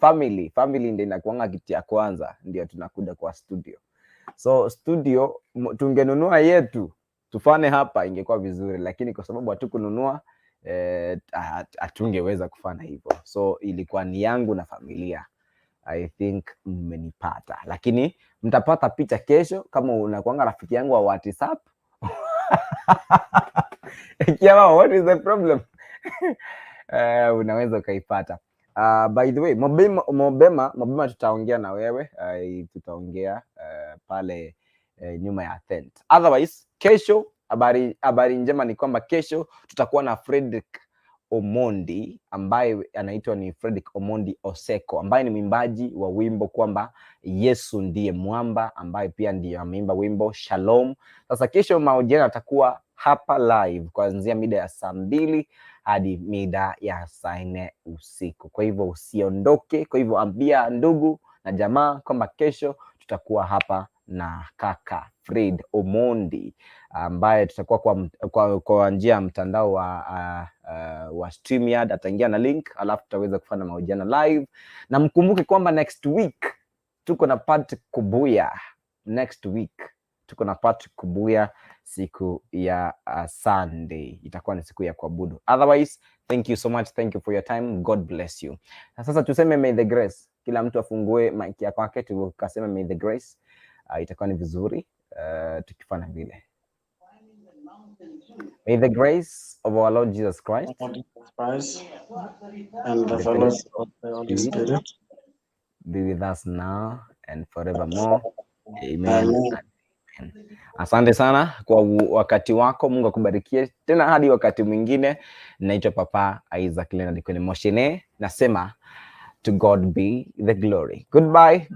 family ndio inakuanga kitu ya kwanza, ndio tunakuja kwa studio. So studio tungenunua yetu. Tufane hapa ingekuwa vizuri, lakini kwa sababu hatukununua, hatungeweza kufanya hivyo, so ilikuwa ni yangu na familia. I think mmenipata, lakini mtapata picha kesho kama unakuanga rafiki yangu wa WhatsApp. Kiama, what is the problem? Unaweza ukaipata. By the way, Mobema, Mobema, Mobema, tutaongea na wewe, tutaongea pale nyuma ya tent. Otherwise, kesho habari njema ni kwamba kesho tutakuwa na Fredrick Omondi ambaye anaitwa ni Fredrick Omondi Oseko, ambaye ni mwimbaji wa wimbo kwamba Yesu ndiye mwamba, ambaye pia ndiye ameimba wimbo Shalom. Sasa kesho mahojiano atakuwa hapa live kuanzia mida ya saa 2 hadi mida ya saa 4 usiku. Kwa hivyo usiondoke. Kwa hivyo ambia ndugu na jamaa kwamba kesho tutakuwa hapa na kaka Fred Omondi, ambaye tutakuwa kwa njia ya mtandao wa StreamYard. Ataingia na link, alafu tutaweza kufanya mahojiano live, na mkumbuke kwamba next week tuko na Patrick Kubuya. Next week tuko na Patrick Kubuya siku ya Sunday, itakuwa ni siku ya kuabudu. Otherwise, thank you so much, thank you for your time, God bless you. Na sasa tuseme may the grace, kila mtu afungue mic ya kwake, tukaseme may the grace. Itakuwa ni vizuri tukifanya vile. May the grace of our Lord Jesus Christ, Lord Jesus Christ, and the the fellowship of the Holy Spirit Spirit be with us now and forevermore. Amen. Amen. Amen. Asante sana kwa wakati wako. Mungu akubarikie tena hadi wakati mwingine. Naitwa Papa Isaac Leonard kwenye Moshene, nasema to God be the glory. Goodbye.